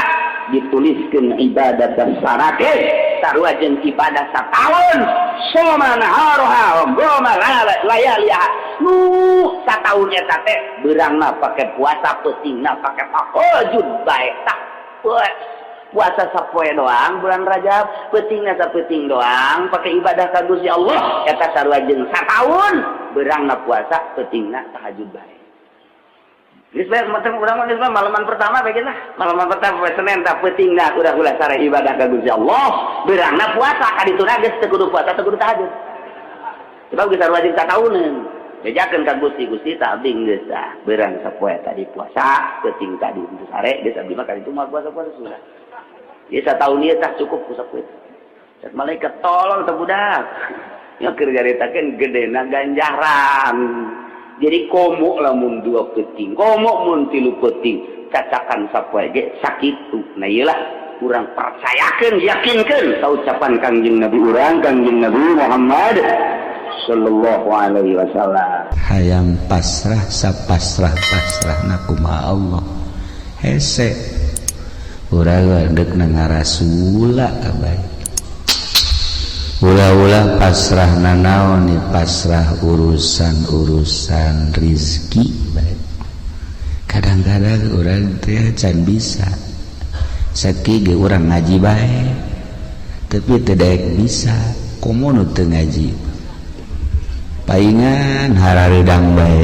Speaker 3: dituliskeun ibadah dan sarake. Sarua jeung ibadah sataun soma naharoha wa layaliha nu sataun eta teh beurangna pake puasa, peutingna pake tahajud bae. Tah, puasa sapoe doang bulan Rajab, peutingna sapeuting doang pake ibadah ka Gusti Allah, eta sarua jeung sataun beurangna puasa, peutingna tahajud bae. Geus bae macam urang mah, geus malaman pertama bae lah. Malaman pertama poe Senin tah peutingna urang ulah sare ibadah ka Gusti Allah, beurangna puasa ka dituna geus teu kudu puasa, teu kudu tahajud. Sebab geus sarua jeung satauneun. Bejakeun ka Gusti, Gusti tah abdi geus tah beurang sapoe tadi puasa, peuting tadi teu sare, geus abdi mah ka ditu moal puasa-puasa sudah. Ieu sataun ieu tah cukup ku sapoe. Cek malaikat, tolong teh budak. Nya keur nyaritakeun gedena ganjaran. Jadi komo lamun dua peuting, komo mun tilu peuting, cacakan sapoe ge sakitu. Nah, ieu lah urang percayakeun, yakinkeun ka ucapan Kangjeng Nabi urang, Kangjeng Nabi Muhammad sallallahu alaihi wasallam.
Speaker 1: Hayang pasrah sapasrah pasrah kumaha Allah hese urang dek na ngarasula bae. Ulah-ulah pasrah nanaon nih, pasrah urusan-urusan rizki bae. Kadang-kadang urang teh can bisa saki ge urang ngaji bae, tapi teu daek bisa komo nu teu ngaji, paingan harareudang bae,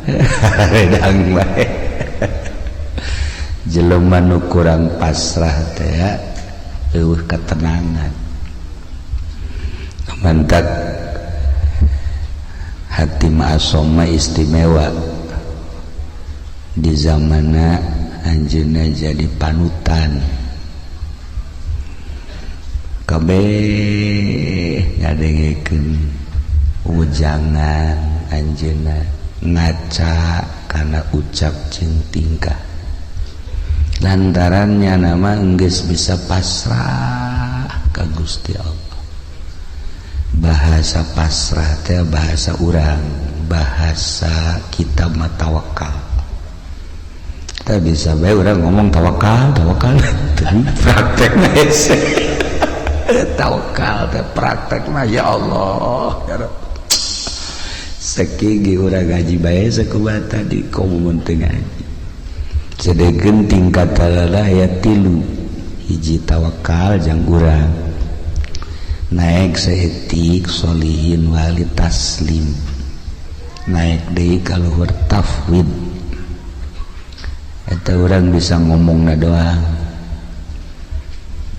Speaker 1: harareudang bae. Jelema nu kurang pasrah teh eueuh ketenangan. Mantak Hatim Ashomma istimewa di zamana anjeunna, jadi panutan kabeh ngadengekeun ujangan anjeunna, ngaca kana ucap jeung tingkah, lantarannya nama enggeus bisa pasrah ka Gusti Allah. Bahasa pasrah teh bahasa urang, bahasa kita mah tawakal. Kita bisa bae urang ngomong tawakal, tawakal, praktek hese. Tawakal teh praktek mah ya Allah ya Rabb. Sakigi urang ngaji bae sakumaha tadi, komo mun teu ngaji. Sedengkeun tingkat aya tilu: hiji tawakal jang urang, naik saeutik solihin wali taslim, naik deui ka luhur tafwid. Eta urang bisa ngomongna doang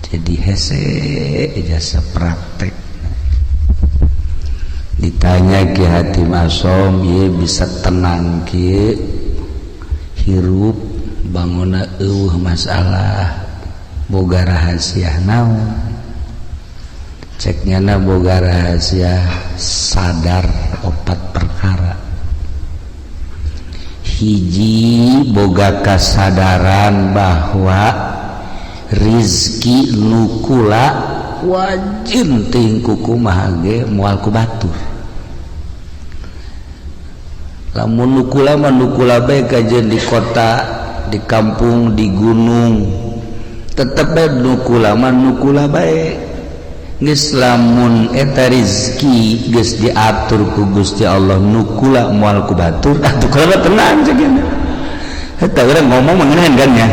Speaker 1: jadi hese jasa praktek. Ditanya Ki Hatim Asom, ieu bisa tenang kieu hirup, bangunna eueuh masalah, boga rahasia naon? Cek nyana boga rahasia sadar opat perkara. Hiji, boga kasadaran bahwa rizki nu kula wajib ting kumaha ge moal ku batur. Lamun nu kula mah nu kula bae, kajeun di kota, di kampung, di gunung, tetep bae nu kula mah nu kula bae. Geus lamun eta rizki geus diatur ku Gusti Allah nu kula moal ku batur, atuh kula tenang cek. Eta urang ngomong mengenahan kan ya,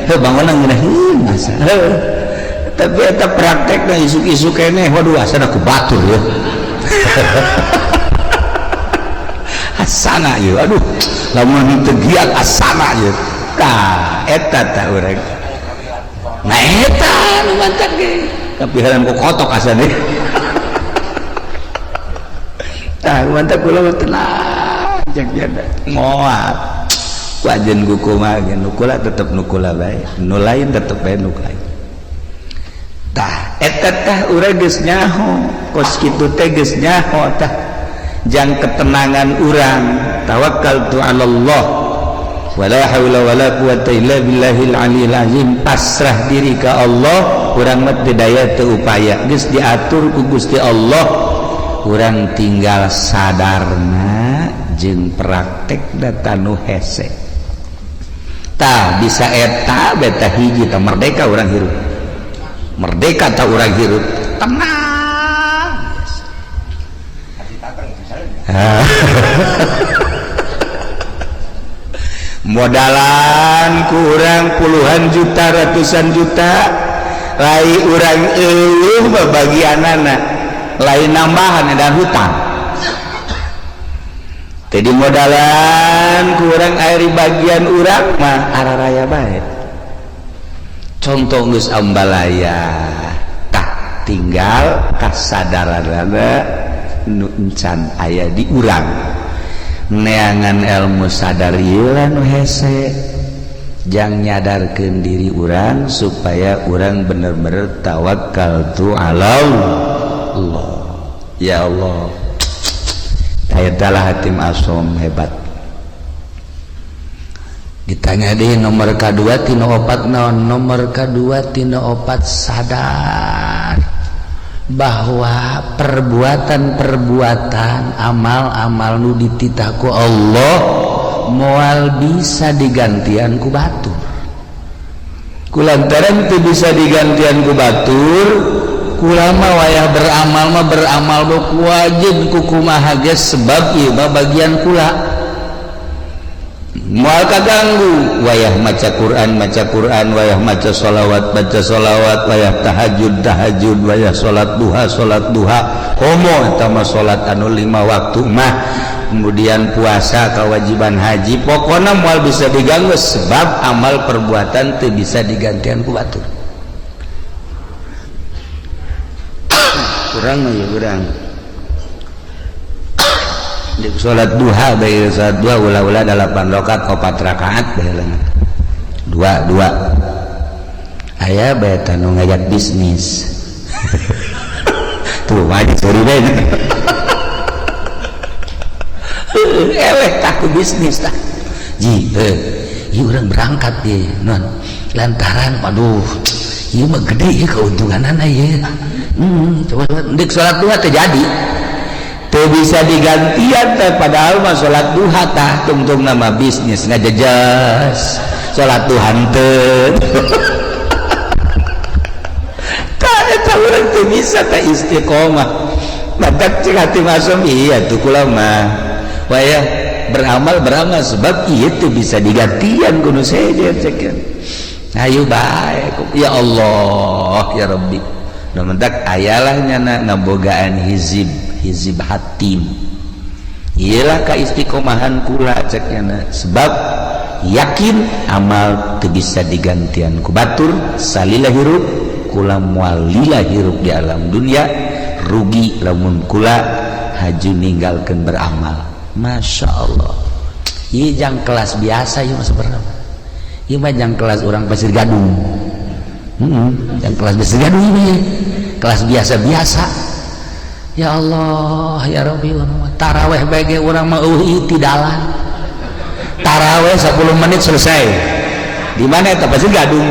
Speaker 1: heuh bangunan ngeunaheun masa, tapi eta praktekna isuk-isuk keneh, waduh, asana ku batur ya, asana ieu, aduh, lamun teu giat asana ieu. Tah, eta tah urang. Nah, eta nu mantak ge kapiharan ku kotok asana. Tah, mantak kula mah tenang cek jada moal wajen ku kumaha ge nu kula tetep nu kula bae, nu lain tetep bae nu lain. Tah, eta tah urang geus nyaho kos kitu teh, geus nyaho. Tah, jang ketenangan urang, tawakkaltu 'ala Allah wala haula wala quwata illa billahil aliyil azim, pasrah diri ka Allah. Urang mah teu daya teu upaya, geus diatur ku Gusti Allah, urang tinggal sadarna jeung praktek data nu hese. Tah, bisa eta beta hiji tah merdeka urang hirup.
Speaker 2: Merdeka tak urang hirup tenang. Modalan kurang puluhan juta ratusan juta lai urang eueuh babagianana lain nambahan dan hutang. Jadi modalan kurang air bagian urang mah araraya bae. Contoh geus ambalaya tah tinggal kasadaranana nu encan aya di urang. Neangan ilmu sadar ieu lah nu hese jang nyadarkeun diri urang supaya urang bener-bener tawakal tu ala Allah. Ya Allah, ayatalah Hatim Asom hebat. Ditanya deh nomor K2 tina opat naon, nomor K2 tina opat sadar bahwa perbuatan-perbuatan amal-amal nu dititah ku Allah moal bisa digantian ku batur. Kulantaran teu bisa digantian ku batur, kulama wayah beramal mah beramal ku wajib ku kumaha ge sebab ieu mah bagian kula. Moal kaganggu wayah maca Quran maca Quran, wayah maca sholawat baca sholawat, wayah tahajud tahajud, wayah salat duha salat duha. Komo eta mah salat anu 5 waktu mah, kemudian puasa kewajiban haji, pokona moal bisa diganggu sebab amal perbuatan teu bisa digantian ku batur. Kurang mah ya urang salat duha bae, salat duha ulah-ulah 8 rakaat 4 rakaat bae dua dua aya bae tanu ngajak bisnis. Tuh wajib sorry bae eleh tak ku bisnis tah ji ieu urang berangkat ye non lantaran aduh ieu mah gede ieu keuntunganana ieu. Coba coba ndek salat duha teh jadi teu bisa digantian teh, padahal mah salat duha tah tungtung nama bisnis ngajejas salat duha henteu. Tah eta urang teu bisa teh istiqomah. Matak cek hati masum iya tuh kula mah wayah beramal beramal sebab ieu teu bisa digantian kudu sejen cek. Ayo bae ya Allah ya Rabbi. Nu mentak ayalah nyana ngabogaan hizib hizib hatim. Iyalah ka istiqomahan kula cek nyana sebab yakin amal teu bisa digantian ku batur salila hirup kula moal lila hirup di alam dunia rugi lamun kula haju ninggalkeun beramal. Masya Allah, ieu jang kelas biasa ieu mah sebenarnya. Ieu mah jang kelas urang Pasir Gadung. Jang kelas Pasir Gadung ieu kelas biasa-biasa. Ya Allah ya Rabbi, taraweh bae ge urang mah eueuh tidalan. Taraweh 10 menit selesai. Di mana eta Pasir Gadung?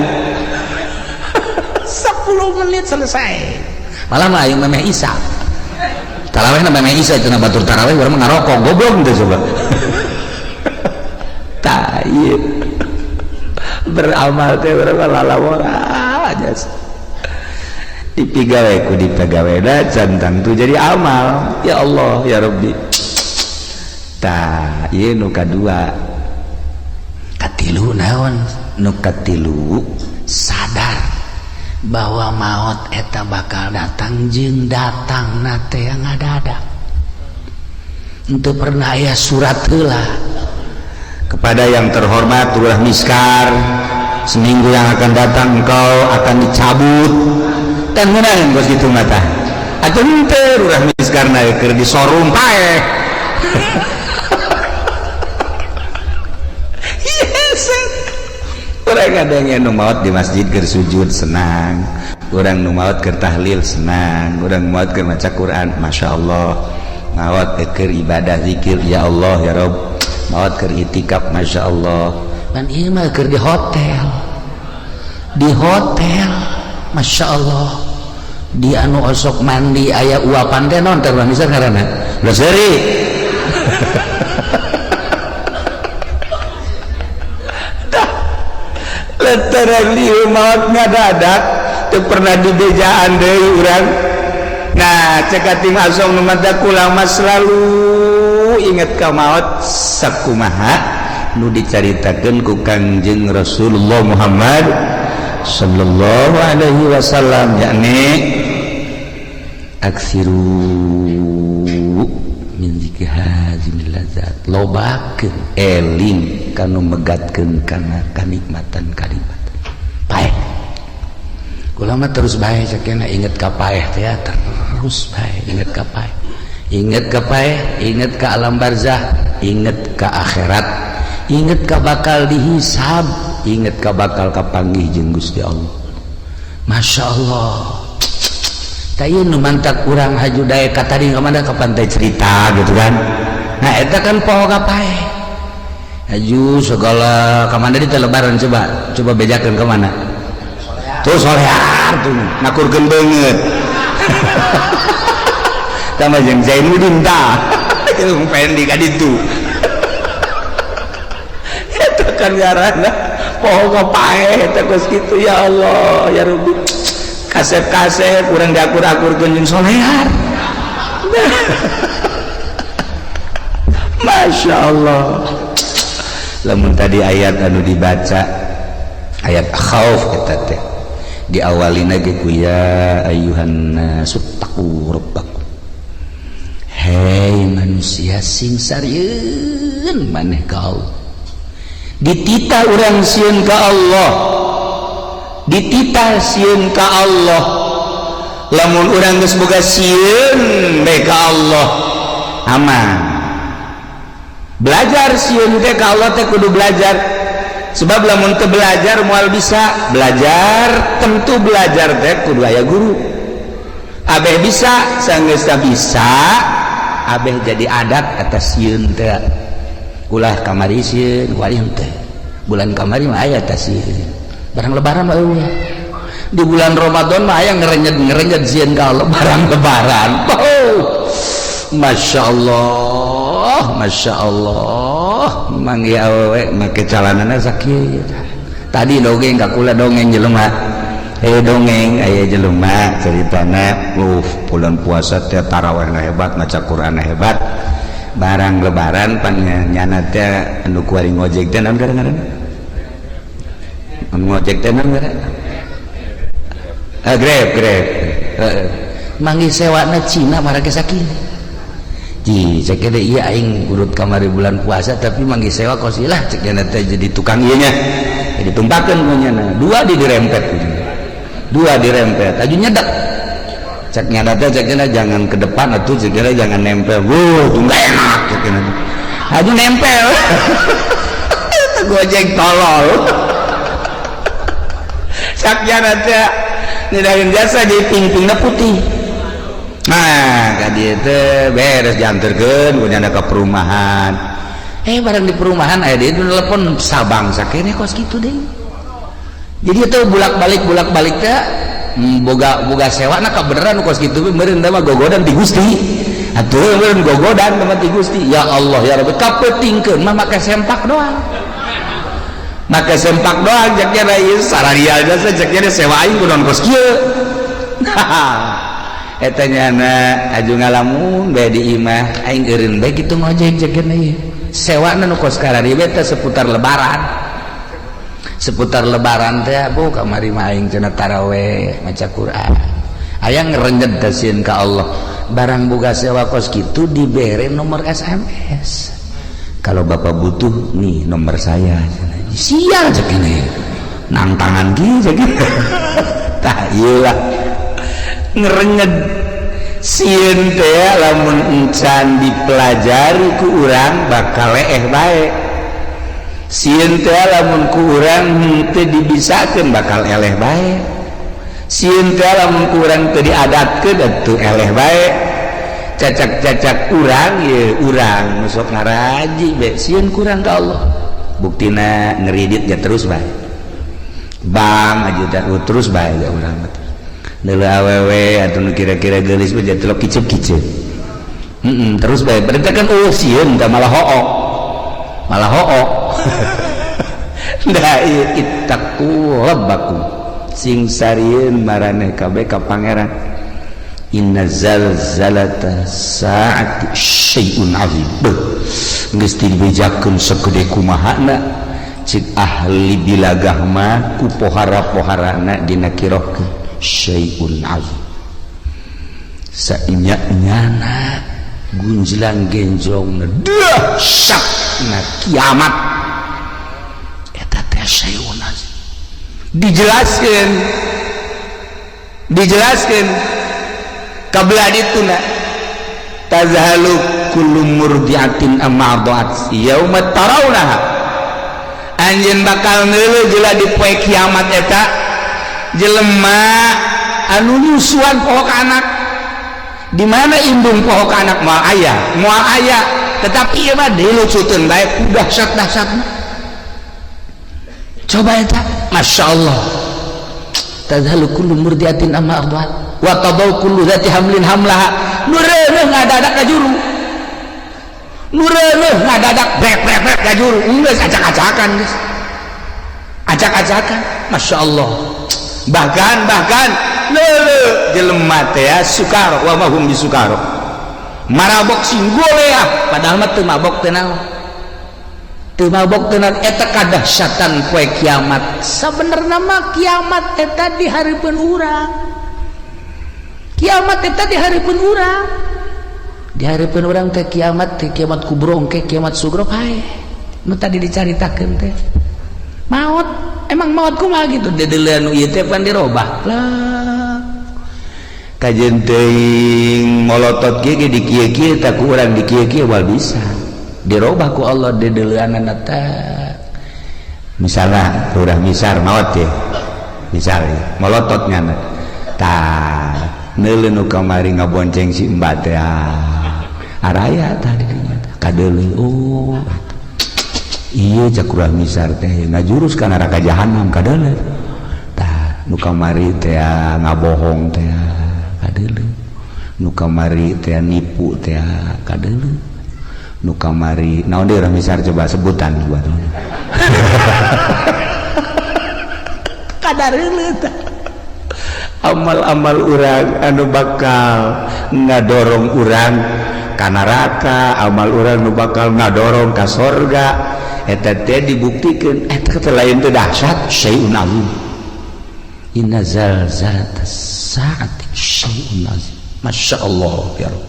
Speaker 2: 10 menit selesai. Malah mah aing memeh isa. Taraweh na memeh isa cenah batur taraweh urang mah ngarokok goblok teh coba. Tah ieu. Beramal teh urang mah lalawora aja. Dipigawe ku dipegawena can tangtu jadi amal. Ya Allah ya Rabbi. Tah ieu nu kadua. Katilu naon? Nu katilu sadar bahwa maut eta bakal datang jeung datang nate yang ada-ada. Henteu pernah aya surat heula. Kepada yang terhormat Lurah Miskar, seminggu yang akan datang engkau akan dicabut. Tan meunang geus kitu mah tah. Atuh henteu Lurah Miskar na keur disorung paeh. Yes. Urang ada nu maot di masjid keur sujud senang, urang nu maot keur tahlil senang, urang maot keur maca Quran masyaallah, maot keur ibadah zikir ya Allah ya Rabb, maot keur itikaf masyaallah. Pan ieu mah keur di hotel. Di hotel masyaallah. Di anu osok mandi aya uapan teh naon teh urang bisa ngaranna? Leuseuri. Lantaran lieu maot ngadadak Teu pernah dibejaan deui urang. Nah, cek tim asong nu mata kula selalu inget ka maut sakumaha nu dicaritakeun ku Kangjeng Rasulullah Muhammad sallallahu alaihi wasallam, yakni aksiru min zikri hazimil ladzat, lobakeun eling kanu megatkeun kana kanikmatan kanikmatan paeh. Kula mah terus bae cekena inget ka paeh teh, terus bae inget ka paeh, inget ka paeh, inget ka alam barzah, inget ka akhirat, inget ka bakal dihisab, inget ka bakal kapanggih jeung Gusti Allah. Masya Allah. Tayu nu mantak urang haju daek ka tadi ka mana, ka pantai cerita gitu kan. Nah, eta kan poho ka paeh. Haju segala ka mana di lebaran, coba coba bejakeun ka mana tuh solear tuh ngakurkeun beungeut tambah jeung Zainuddin tah jeung Fendi ka ditu. Eta kan ngaranna poho ka paeh eta geus kitu. Ya Allah ya Rabbi, kasep-kasep kurang diakur-akurkeun jeung solear. Masya Allah. Lamun tadi ayat anu dibaca ayat khauf eta teh diawali ge ku ya ayyuhan nasu taqu rabbakum, hei manusia sing sarieun maneh ka Allah. Dititah urang sieun ka Allah, dititah sieun ka Allah. Lamun urang geus boga sieun bae ka Allah, aman. Belajar sieun teh ka Allah teh kudu belajar, sebab lamun teu belajar moal bisa belajar. Tentu belajar teh kudu aya guru abeh bisa. Sanggeus bisa abeh jadi adat atas sieun teh. Ulah kamari sieun, wali teh bulan kamari mah aya teh sieun, barang lebaran mah eueuh. Di bulan Ramadan mah aya ngerenyet-ngerenyet sieun ka Allah barang lebaran. Oh, Masya Allah, Masya Allah. Mang ieu awewe make calanana sakieu. Tadi dongeng ka kula, dongeng jelema, dongeng aya jelema ceritana, bulan puasa teh tarawihna hebat, maca Quran hebat, barang lebaran pan nyana teh anu kuari ngojek teh naon ngaranna? Anu ngojek teh naon ngaranna? Ah, Grab, Grab. Manggih sewana Cina marake sakieu. Ji, cek teh iya aing urut kamari bulan puasa tapi manggih sewa kos lah cek teh jadi tukang ieu nya. Jadi tumpakeun ku nyana. Dua di dirempet. Dua dirempet. Aju nyedak. Cek nyana teh cek jangan ke depan atuh, cek jangan nempel. Wuh, tuh enggak enak cek teh. Aju nempel. Itu gojek tolol. Cek nyana teh nyedahin jasa di pingpingna putih. Nah, ka dieu teh beres dianterkeun ku nyana ke perumahan. Barang di perumahan aya dia telepon Sabang sakene kos kitu deh. Jadi itu bolak-balik teh boga boga sewa na kabeneran kos kitu meureun mah gogodan di Gusti. Atuh meureun gogodan mah di Gusti. Ya Allah ya Rabbi, kapeutingkeun mah make sempak doang. Make sempak doang cek nya ieu sararia jasa cek nya sewa aing kunaon kos kieu. Eta nyana aju ngalamun bae di imah aing eureun bae kitu ngojek cek nya ieu. Sewana nu kos karari bae teh seputar lebaran. Seputar lebaran teh bu kamari mah aing cenah taraweh maca Quran. Aya ngerenjet teh sieun ka Allah. Barang boga sewa kos kitu dibere nomor SMS. Kalau bapak butuh nih nomor saya. Sial cek ini. Nang tangan kieu cek. Tah ieu lah. Ngerenyet sieun teh lamun encan dipelajari ku urang bakal leeh bae. Sieun teh lamun ku urang henteu dibisakeun bakal eleh bae. Sieun teh lamun ku urang teu diadatkeun atuh eleh bae. Cacak-cacak urang ye urang sok ngaraji bae sieun kurang ka Allah. Buktina ngeridit ya terus bae. Bang aja terus bae ya urang mah. Neuleuh awewe atuh nu kira-kira geulis mah jadi kicep-kicep. Terus bae berarti kan eueuh sieun tah malah hook. Malah hook. Da ittaqu rabbakum.
Speaker 1: Sing sarieun maraneh kabeh ka pangeran. Inna zalzalata saati syai'un azim. Geus dibejakeun segede kumahana cik ahli bilagah mah ku pohara-poharana dina kirohkeun syai'un azim. Sainya-nyana gunjlang genjongna dahsyatna kiamat eta teh syai'un azim. Dijelaskeun dijelaskeun kabelah dituna tazhalu kullu murdiatin amma arda'at yauma tarawnaha. Anjeun bakal neuleuh jeula di poe kiamat eta jelema anu nyusuan poho ka anak. Di mana indung poho ka anak moal aya, moal aya, tetapi ieu mah dilucuteun bae ku dahsyat-dahsyatna. Coba eta, Masya Allah. Tazhalu kullu murdiatin amma arda'at wa tadau kullu dzati hamlin hamlaha. Nu reuneuh ngadadak ka juru, nu reuneuh ngadadak brek brek brek ka juru, geus acak-acakan geus. Acak-acakan, Masya Allah. Bahkan bahkan lele jelema teh sukaro wa mahum bisukaro. Marabok sing goleah padahal mah teu mabok teh naon. Teu mabok teh naon eta kadahsyatan poe kiamat. Sabenerna mah kiamat eta di hareupeun urang. Kiamat eta di hareupeun urang. Di hareupeun urang teh kiamat kubro engke kiamat sugro hae. Nu tadi dicaritakeun teh. Maot, emang maot kumaha gitu dedeuleun nu ieu teh pan dirobah. Lah kajeun teuing molotot kieu ge di kieu-kieu tah ku urang di kieu-kieu moal bisa. Dirobah ku Allah dedeuleunana teh. Misalna urang misar maot ye. Misal molotot nyana. Tah neuleuh nu kamari ngabonceng si Mbak teh araya tah di dinya kadeuleu. Oh iya cak urang misar teh ngajurus ka neraka jahanam kadeuleu. Tah nu kamari teh ngabohong teh kadeuleu, nu kamari teh nipu teh kadeuleu, nu kamari naon deui urang misar coba sebutan buat kadareuleu tah. Amal-amal urang anu bakal ngadorong urang ka neraka, amal urang nu bakal ngadorong ka sorga, eta teh dibuktikeun eta teh lain teh dahsyat syai'un azim. Inna zalzalatas saati syai'un azim. Masya Allah ya Rabb.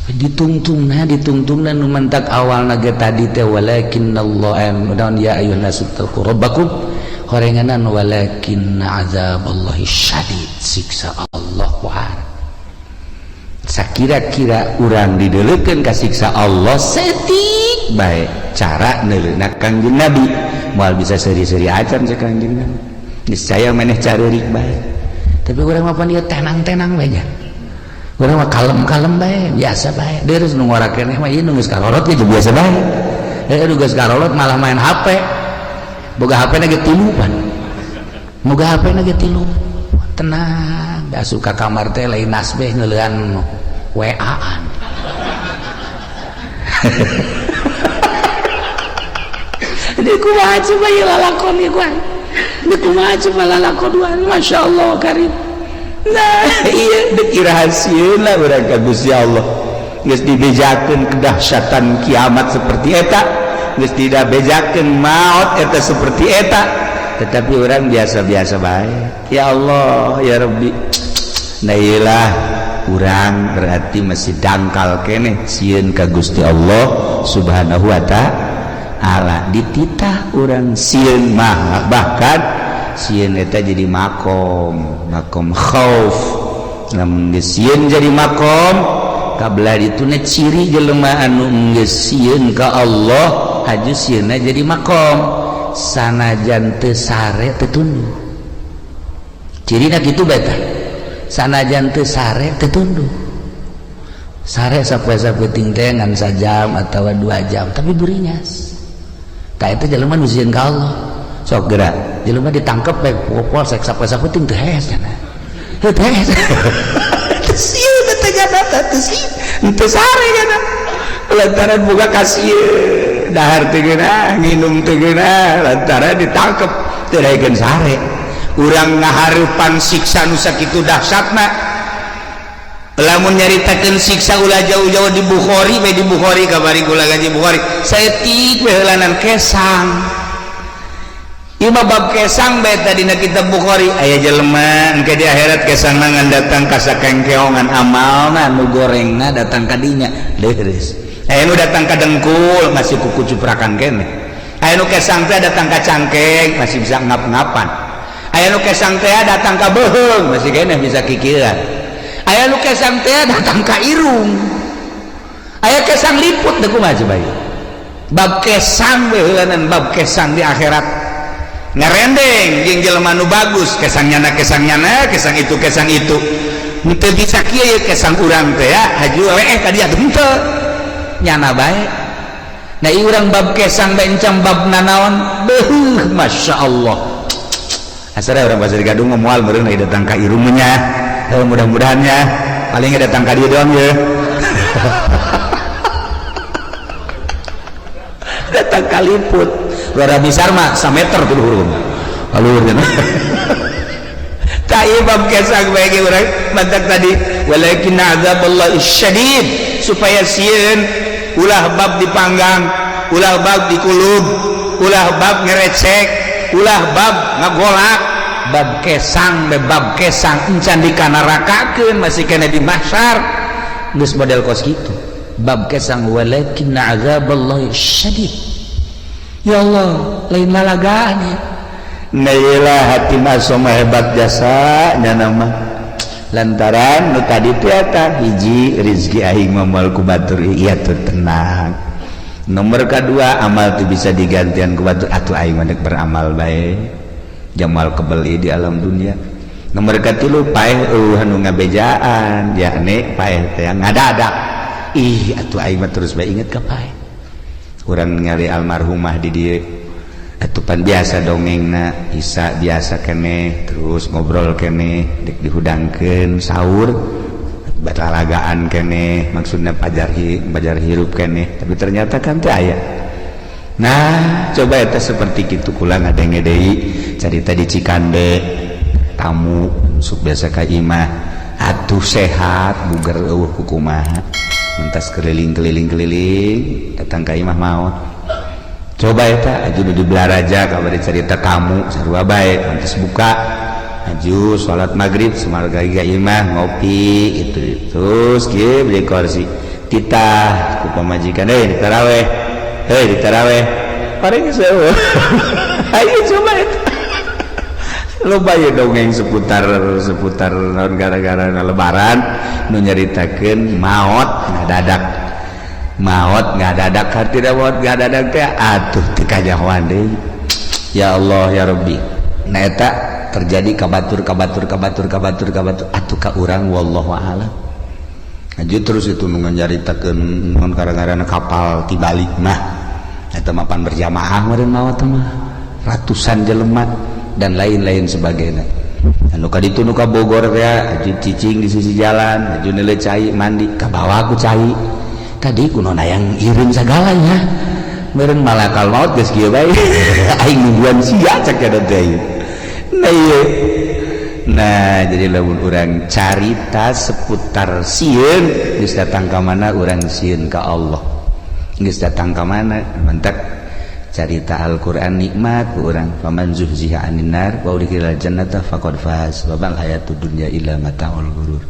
Speaker 1: Ditungtungna ditungtungna nu mantak awalna ge tadi teh walakinnallaha dan ya ayyuhan nasu taqu rabbakum horenganan walakin azaballahi syadid, siksa Allah pohara. Sakira-kira urang dideleukeun ka siksa Allah setik bae cara neuleuna Kangjeng Nabi moal bisa seuri-seuri acan cek Kangjeng Nabi. Niscaya maneh careurik bae. Tapi urang mah pan ieu tenang-tenang bae nya. Urang mah kalem-kalem bae, biasa bae. Deurus nu ngora keneh mah ieu nu geus karorot ge biasa bae. Heuh nu geus karorot malah main HP. Boga HP na ge tilu pan. Boga HP na ge tilu. Tenang, da suka kamar teh lain nasbeh ngeulean WA-an. Di kumaha coba ieu lalakon ieu kumaha. Di kumaha coba lalakon dua, Masya Allah karim. Nah, iya deuk rahasieun lah urang ka Gusti Allah. Geus dibejakeun kedahsyatan kiamat seperti eta, geus dibejakeun maot eta seperti eta, tetapi orang biasa-biasa bae. Ya Allah, ya Rabbi. Nah iyalah urang berarti masih dangkal keneh sieun ka Gusti Allah Subhanahu wa ta'ala. Dititah urang sieun mah bahkan sieun eta jadi makom, makom khauf. Lamun geus sieun jadi makom, kabelah dituna ciri jelema anu geus sieun ka Allah haju sieunna jadi makom. Sanajan teu sare teu tunduh. Cirina kitu bae tah. Sanajan teu sare teu tunduh. Sare sapoe-sapoe teh ngan sajam atawa 2 jam tapi beuringas. Tah eta jelema nu sieun ka Allah. Sok geura jelema ditangkep bae polsek sapoe-sapoe teh teu hees cenah. Heuh teu hees. Teu sieun teh jana teh teu sieun. Teu sare jana. Lantaran boga kasieun dahar teu geunah, nginum teu geunah, lantaran ditangkep teu daekeun sare.
Speaker 2: Urang ngaharepan siksa nu sakitu dahsyatna. Lamun nyaritakeun siksa ulah jauh-jauh, di Bukhari we, di Bukhari kabari kula gaji Bukhari saeutik we heulanan kesang. Ieu mah bab kesang bae. Tadi na kitab Bukhari aya jelema engke di akhirat kesangna ngan datang ka sakengkeongan amalna nu gorengna datang ka dinya leures. Aya nu datang ka dengkul, masih kuku cuprakan keneh. Aya nu kesang teh datang ka cangkeng, masih bisa ngap-ngapan. Aya nu kesang teh datang ka beuheung, masih keneh bisa kikiran. Aya nu kesang teh datang ka irung, aya kesang liput teh. Kumaha coba ieu bab kesang we heulanan? Bab kesang di akhirat ngarendeng jeung jelema nu bagus, kesang nyana, kesang nyana, kesang itu, kesang itu. Henteu bisa kieu ye kesang urang teh ya, haju we tadi atuh henteu nyana bae. Nah, ieu urang bab kesang bae encam bab nanaon. Beuh, Masya Allah, asal urang Pasir Gadung moal meureun datang ka irung nya. Mudah-mudahan ya, paling datang ka dieu doang ya, datang ka liput. Luar besar mah sameter tuh luhur luhur. Tak bab kesang bagi urang mantak tadi walakin azaballah syadid, supaya sieun ulah bab dipanggang, ulah bab dikulub, ulah bab ngerecek, ulah bab ngagolak. Bab kesang be, bab kesang encan dikanarakakeun, masih kena di mahsyar geus model kos kitu bab kesang. Walakin azaballah syadid. Ya Allah, lain lalaganya. Nah, hati mah hebat jasa nama lantaran nu tadi eta hiji rizki aing mah moal ku batur, iya tuh tenang. Nomor kedua, amal tuh bisa digantian ku batur, atuh aing mah beramal bae jamal kebeli di alam dunia. Nomor katilu, paeh eueuh anu ngabejaan, yakni paeh teh ngadadak. Ih, atuh aing mah terus bae inget ka paeh. Urang ningali almarhumah di dieu atupan biasa dongengna isa biasa keneh, terus ngobrol keneh, dek dihudangkeun sahur batalagaan keneh, maksudnya pajar pajar hirup keneh, tapi ternyata kan teh aya. Nah, coba eta seperti kitu. Kula ngadenge deui carita di Cikande, tamu masuk biasa ka imah, atuh sehat buger, eueuh kukumaha, mentas keliling-keliling keliling, datang ka imah maot. Coba eta aju di Balaraja kabar cerita tamu sarua bae, mentas buka aju salat maghrib semarga ka imah ngopi itu, terus kieu beli kursi, titah ku pamajikan, "Eh, di taraweh, hei, di taraweh." Paling sewa. Ayo coba eta loba ya dongeng seputar seputar naon, gara-gara lebaran nu nyaritakeun maot ngadadak, maot ngadadak, hartina maot ngadadak teh atuh teu kanyahoan deui. Ya Allah, ya Rabbi. Nah, eta terjadi ka batur, ka batur, ka batur, ka batur, ka batur, atuh ka urang wallahu a'lam. Aju terus itu nu nyaritakeun naon, gara-gara kapal tibalik mah eta mapan berjamaah meureun maot mah ratusan jelema dan lain-lain sebagainya. Anu ka ditu nu ka Bogor teh aju cicing di sisi jalan, aju neuleuh cai, mandi ka bawa ku cai tadi kuno yang irim segalanya meureun malakal maut geus kieu bae, aing nungguan sia cek eta teh. Nah, ieu. Nah, jadi lamun urang carita seputar sieun, geus datang ka mana urang sieun ka Allah, geus datang ka mana. Mantak carita Al-Qur'an nikmat ku urang, faman zuhziha anin nar wa udkhilal jannata faqad faz wa mal hayatud dunya illa mataul ghurur.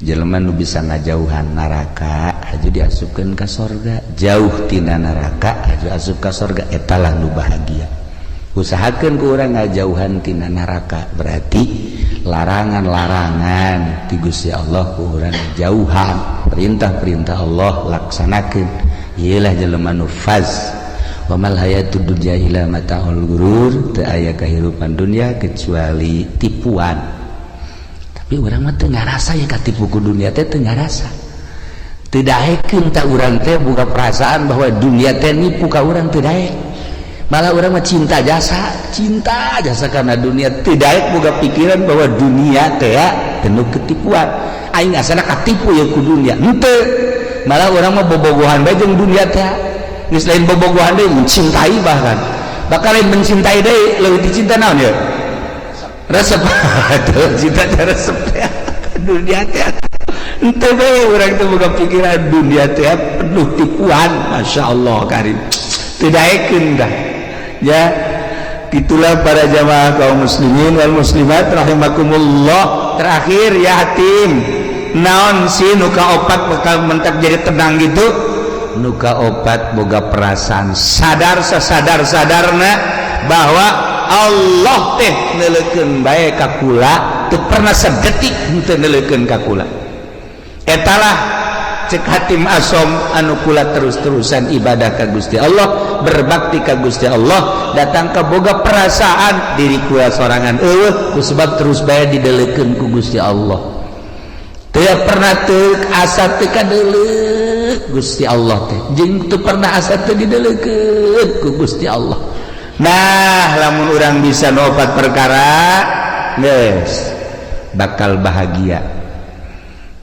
Speaker 2: Jelema nu bisa ngajauhan neraka aju diasupkeun ka sorga, jauh tina neraka aju asup ka sorga, etalah nu bahagia. Usahakeun ku urang ngajauhan tina neraka, berarti larangan-larangan ti Gusti Allah ku urang jauhan, perintah-perintah Allah laksanakeun. Ieulah jelema nu faz. Wa mal hayatud dunya illa mataul ghurur, teu aya kahirupan dunia kecuali tipuan. Tapi urang mah teu ngarasa ya katipu ku dunia teh, teu ngarasa, teu daekeun. Tak urang teh buka perasaan bahwa dunia teh nipu ka urang, teu daek. Malah urang mah cinta jasa, cinta jasa karena dunia, teu daek boga pikiran bahwa dunia teh ya penuh ketipuan. Aing asana katipu ya ku dunia, henteu. Malah urang mah bobogohan bae jeung dunia teh. Geus lain bobogohan deui, mencintai. Bahkan bakal lain mencintai deui, leuwih dicinta naon ya.
Speaker 1: Resep cita resep teh dunia teh. Ente bae urang teh boga pikiran dunia teh penuh tipuan. Masya Allah karim, tidak dah ya. Itulah para jamaah kaum muslimin wal muslimat rahimakumullah. Terakhir ya hatim, naon sih nu kaopat bakal mentak jadi tenang gitu? Nu kaopat, boga perasaan sadar sasadar sadarna bahwa Allah teh neuleukeun bae ka kula, teu pernah sedetik henteu neuleukeun ka kula. Etalah cek Hatim Asom anu kula terus-terusan ibadah ka Gusti Allah, berbakti ka Gusti Allah, datang ke boga perasaan diri kula sorangan eueuh, ku sebab terus bae didelekeun ku Gusti Allah. Teu pernah teu asa teu kadeuleuk Gusti Allah teh, jeung teu pernah asa teu didelekeun ku Gusti Allah. Nah, lamun urang bisa nopat perkara geus bakal bahagia.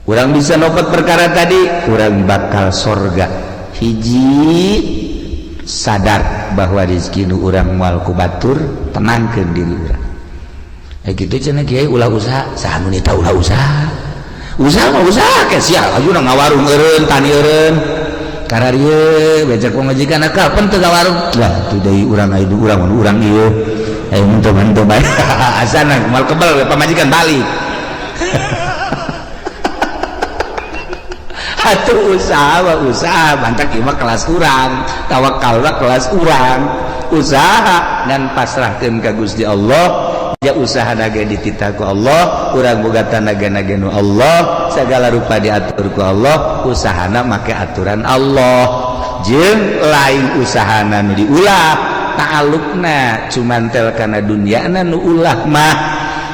Speaker 1: Urang bisa nopat perkara tadi, urang bakal sorga. Hiji, sadar bahwa rezeki nu urang moal ku batur, tenangkeun diri urang. Eh, gitu cenah kiai, ulah usaha. Saha nu nita ulah usaha? Usaha mah usaha ke sia, ayeuna ngawarung eureun, tani eureun kararieu becek pamajikan, kapan teu ngawarung lah tuh deui urang aya urang urang ieu ayo mentu-mentu bae asana moal kebel pamajikan balik. Atuh usaha mah usaha, bantak ieu mah kelas urang, tawakal mah kelas urang. Usaha dan pasrahkeun ka Gusti Allah ya, usaha naga dititah ku Allah, urang boga tanaga naga nu Allah, segala rupa diatur ku Allah, usahana make aturan Allah. Jeung lain usahana nu diulah ta'alukna cuman tel kana dunyana nu ulah mah.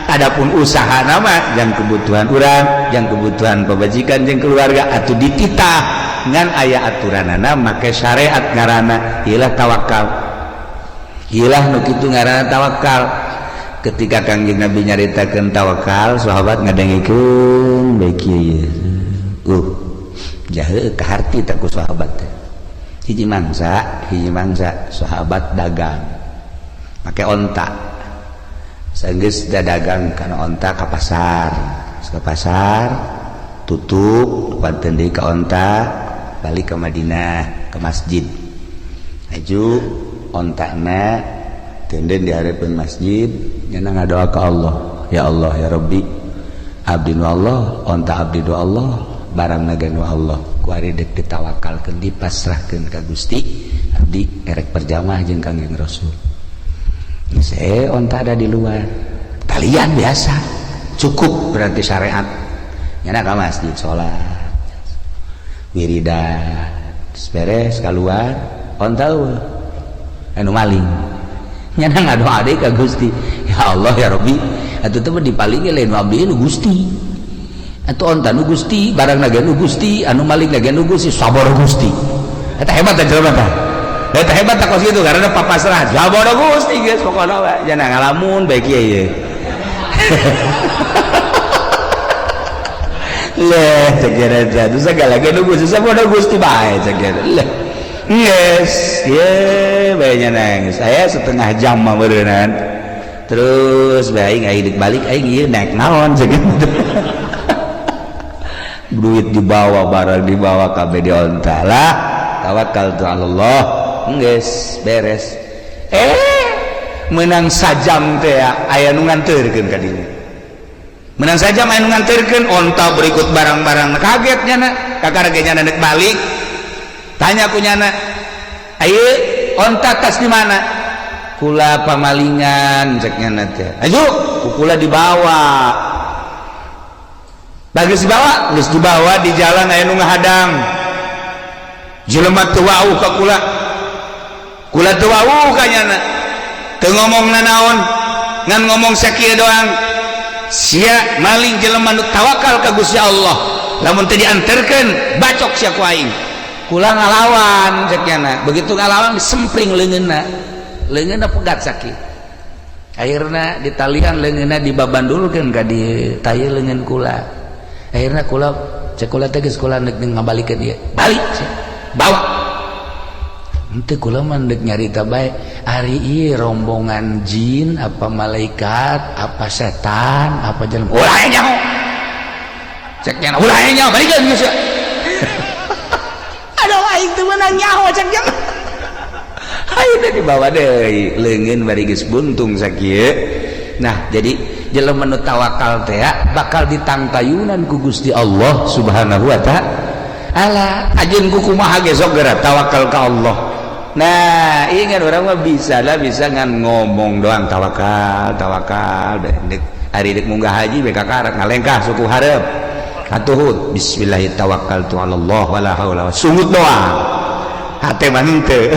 Speaker 1: Adapun usaha nama yang kebutuhan urang, yang kebutuhan pamajikan jeung keluarga atau dititah ngan aya aturanana make syariat, ngaranna ilah tawakal, ilah nu kitu ngaranna tawakal. Ketika Kangjeng Nabi nyaritakeun tawakal, sahabat ngadengikeun bae kieu, jahe kaharti tak ku sahabat teh. Hiji mangsa sahabat dagang make onta. Sanggeus dagang kana onta ka pasar, ke pasar tutup panten deui ka onta, balik ke Madinah, ke masjid. Aju ontana tenden di hadapan masjid, nyana ngadoa ka Allah, ya Allah ya Rabbi, abdi nu Allah, onta abdi nu Allah, barang naga nu Allah, kuari dek ditawakalkeun, dipasrahkeun ka Gusti, abdi erek berjamaah jeung Kangjeng Rasul. Saya onta ada di luar talian biasa, cukup berarti syariat. Nyana ka masjid, sholat wiridan, beres keluar, onta eueuh, anu maling. Nyana ngadoa deui ka Gusti, ya Allah ya Rabbi, atuh teh dipaling lain abdi nu Gusti, atuh onta nu Gusti, barang naga nu Gusti, anu maling naga nu Gusti, sabar Gusti. Eta hebat teh jelema teh. Eta hebat tak kos gitu karena papasrah sabar Gusti geus pokona we jangan ngalamun bae kieu ye. Leh cek eta teh segala ge nu Gusti, sabar Gusti bae cek eta. Leh yes, ye bae nya nangis. Saya setengah jam mah beureunan. Terus bae aing aing balik aing ieu naik naon cek eta. Duit dibawa, barang dibawa, kabeh dionta lah. Tawakal tu Allah. Geus beres. Menang sajam teh aya nu nganteurkeun ka dieu. Menang sajam aya nu nganteurkeun onta berikut barang-barang. Kaget nyana, kakara ge nyana nek balik. Tanya ku nyana, ayo onta tas di mana? Kula pamalingan cek nyana teh. Ayo, ku kula dibawa. Bagus dibawa, geus dibawa di jalan aya nu ngahadang. Jelema teu wau ka kula. Kula teu wau ka nyana. Teu ngomong nanaon, ngan ngomong sakieu doang. Sia maling jelema nu tawakal ka Gusti Allah. Lamun teu dianterkeun, bacok sia ku aing. Kula ngalawan cek nyana. Begitu ngalawan disempring leungeunna. Leungeunna pegat sakit. Akhirna ditalian leungeunna, dibabandulkeun ka dieu, taye leungeun kula. Akhirna kula cek kula teh geus kula nek ngabalikeun ieu. Balik sia. Bawa.
Speaker 3: Henteu kula mah deuk nyarita bae ari ieu rombongan jin apa malaikat apa setan apa jelema ulah nyaho cek nya ulah nyaho balikeun geus. Aduh aing teu meunang nyaho cek nya. Hayu teh dibawa deui leungeun bari geus buntung sakieu. Nah jadi jelema nu tawakal teh bakal ditangtayunan ku Gusti Allah Subhanahu wa ta'ala. Ajeun ku kumaha ge sok geura tawakal ka Allah. Nah ingat orang mah bisa lah bisa ngan ngomong doang tawakal tawakal dek hari dek munggah haji beka karak ngalengkah suku hareup katuhut bismillahi tawakkaltu ala Allah wala haula sungut doang hate mah henteu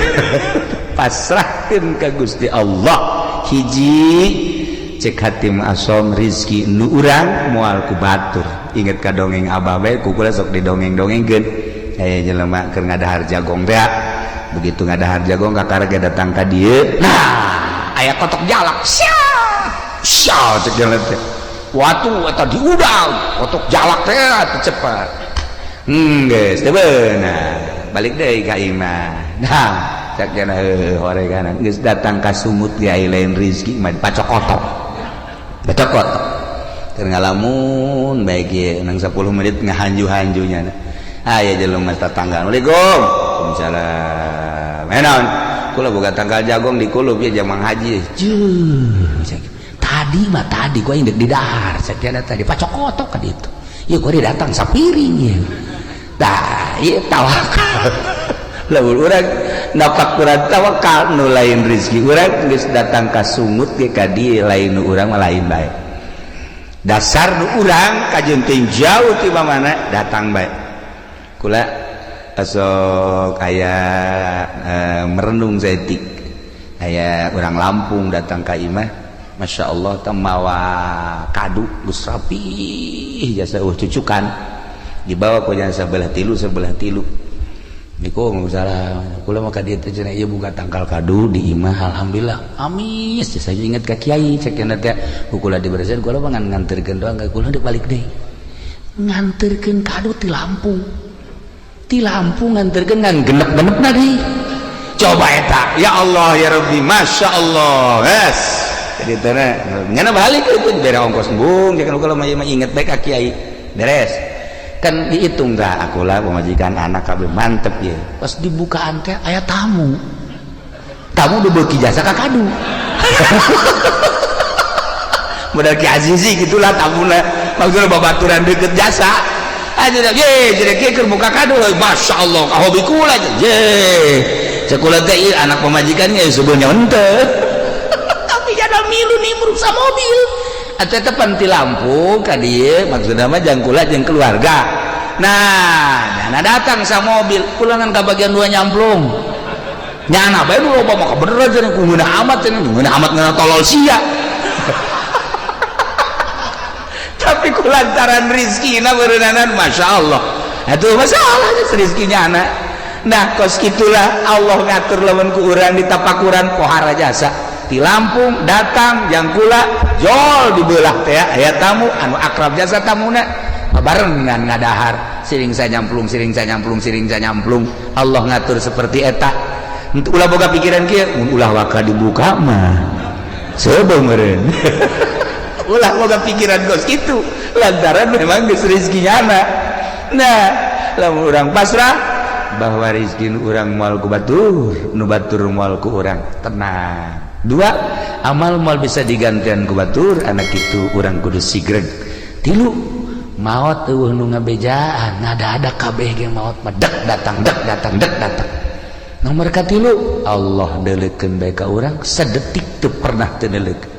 Speaker 3: pasrahkeun ka Gusti Allah. Hiji cek hati asom rizki nu urang moal ku batur. Inget ka dongeng abah bae ku kula sok didongeng-dongengkeun aya jelema keur ngadahar jagong teh begitu ngadahar jagong kakara ge datang ka dieu nah aya kotok jalak sia sia cek jelema teh watu eta diudang kotok jalak teh atuh cepat geus teu beunang balik deui ka imah. Nah cek cenah heuh horeganan geus datang ka sumut ge aya lain rizki mah pacokotok pacokotok keur ngalamun bae ge nang 10 menit ngahanju-hanjunya aya jelema tetangga Assalamualaikum waalaikumsalam naon kula boga tangkal jagong di kulub ya jamang haji tadi mah tadi gua indek di dahar sakieu tadi pacokotok ka ditu ieu gua datang sapiring ieu tah ieu tawakal lamun urang napak kurang tawakal nu lain rezeki urang geus datang ka sungut ge ka dieu lain nu urang mah lain bae dasar nu urang kajeun teh jauh ti mana datang bae. Kula sok aya merenung saeutik aya urang Lampung datang ka imah Masya Allah teh mawa kadu geus rapih jasa cucukan dibawa ku jasa sebelah tilu niku salah kula mah ka dieu teh cenah ieu buka tangkal kadu di imah alhamdulillah amis saya inget ka kiai cek cenah teh ku kula dibersihan kula mah ngan nganterkeun doang ka kula balik deui nganterkeun kadu ti Lampung ti Lampung nganterkeun ngan genep-genepna deui coba eta ya Allah ya Rabbi Masya Allah yes jadi teh ngana balik itu dibere ongkos embung jangan kula mah inget bae ka kiai beres kan dihitung dah aku lah pemajikan anak kabeh mantep ya pas dibukaan teh aya tamu tamu udah beuki jasa ka kadu modal Ki Azizi gitulah tamuna maksudnya babaturan deket jasa aja dah ye jadi kieu keur buka kadu Masya Allah ka hobi kula ye cek kula teh ieu anak pemajikannya sebenarnya henteu tapi jada milu nimbrung sa mobil atuh eta pan ti Lampung ka dieu maksudna mah jang kula jeung keluarga. Nah nyana datang sa mobil kulangan ka bagian dua nyamplung nyana bae nu loba mah bener cenah ku ngeunah amat cenah ngeunah amat ngeunah tolol sia tapi ku lantaran rizkina beureunanan Masya Allah atuh masalah rizki nyana. Nah kos itulah Allah ngatur lamun ku urang ditapakuran pohara jasa di Lampung datang jang kula jol dibelah teh aya tamu anu akrab jasa tamuna barengan ngadahar siring saya nyamplung siring saya nyamplung siring saya nyamplung Allah ngatur seperti eta. Ulah boga pikiran kieu mun ulah waka dibuka mah seubeung meureun ulah boga pikiran kos kitu lantaran memang geus rezeki nyana. Nah lamun urang pasrah bahwa rezeki urang moal ku batur nu batur moal ku urang tenang. Dua amal moal bisa digantian ku batur anak itu urang kudu sigreg. Tilu maot eueuh nu ngabejaan ngada-ada kabeh ge maot mah dek datang dek datang dek datang. Nomor katilu Allah deuleukeun bae ka urang sedetik teu pernah teu deuleukeun.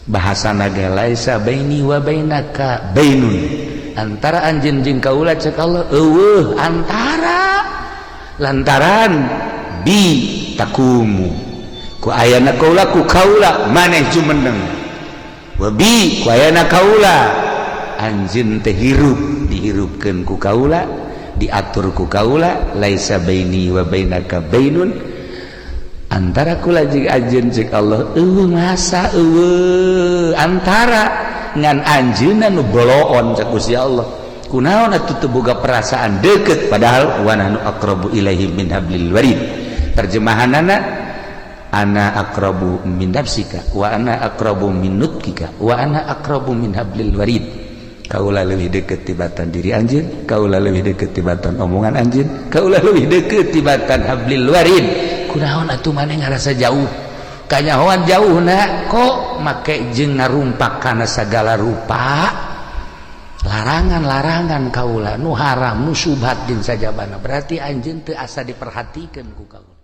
Speaker 3: Bahasana ge laisa baini wa bainaka bainun antara anjeun jeung kaula cek Allah eueuh antara lantaran bi takumu ku ayana kaula ku kaula maneh jumeneng wa bi ku ayana kaula anjeun teh hirup dihirupkeun ku kaula diatur ku kaula laisa baini wa bainaka bainun antara kula jeung anjeun cek Allah eueuh masa eueuh antara ngan anjeunna nu boloon cek Gusti Allah kunaon atuh teu boga perasaan deukeut padahal wa nahnu aqrabu ilaihi min hablil warid.
Speaker 2: Terjemahanana, ana aqrabu min nafsika wa ana aqrabu min nutkika wa ana aqrabu min hablil warid. Kaula leuwih deket tibatan diri anjeun, kaula leuwih deket tibatan omongan anjeun, kaula leuwih deket tibatan hablil warid. Kunaon atuh maneh ngarasa jauh? Kanyahoan jauh na kok make jeung ngarumpak kana sagala rupa larangan-larangan kaula, nu haram, nu subhat jeung sajabana. Berarti anjeun teu asa diperhatikeun ku kaula.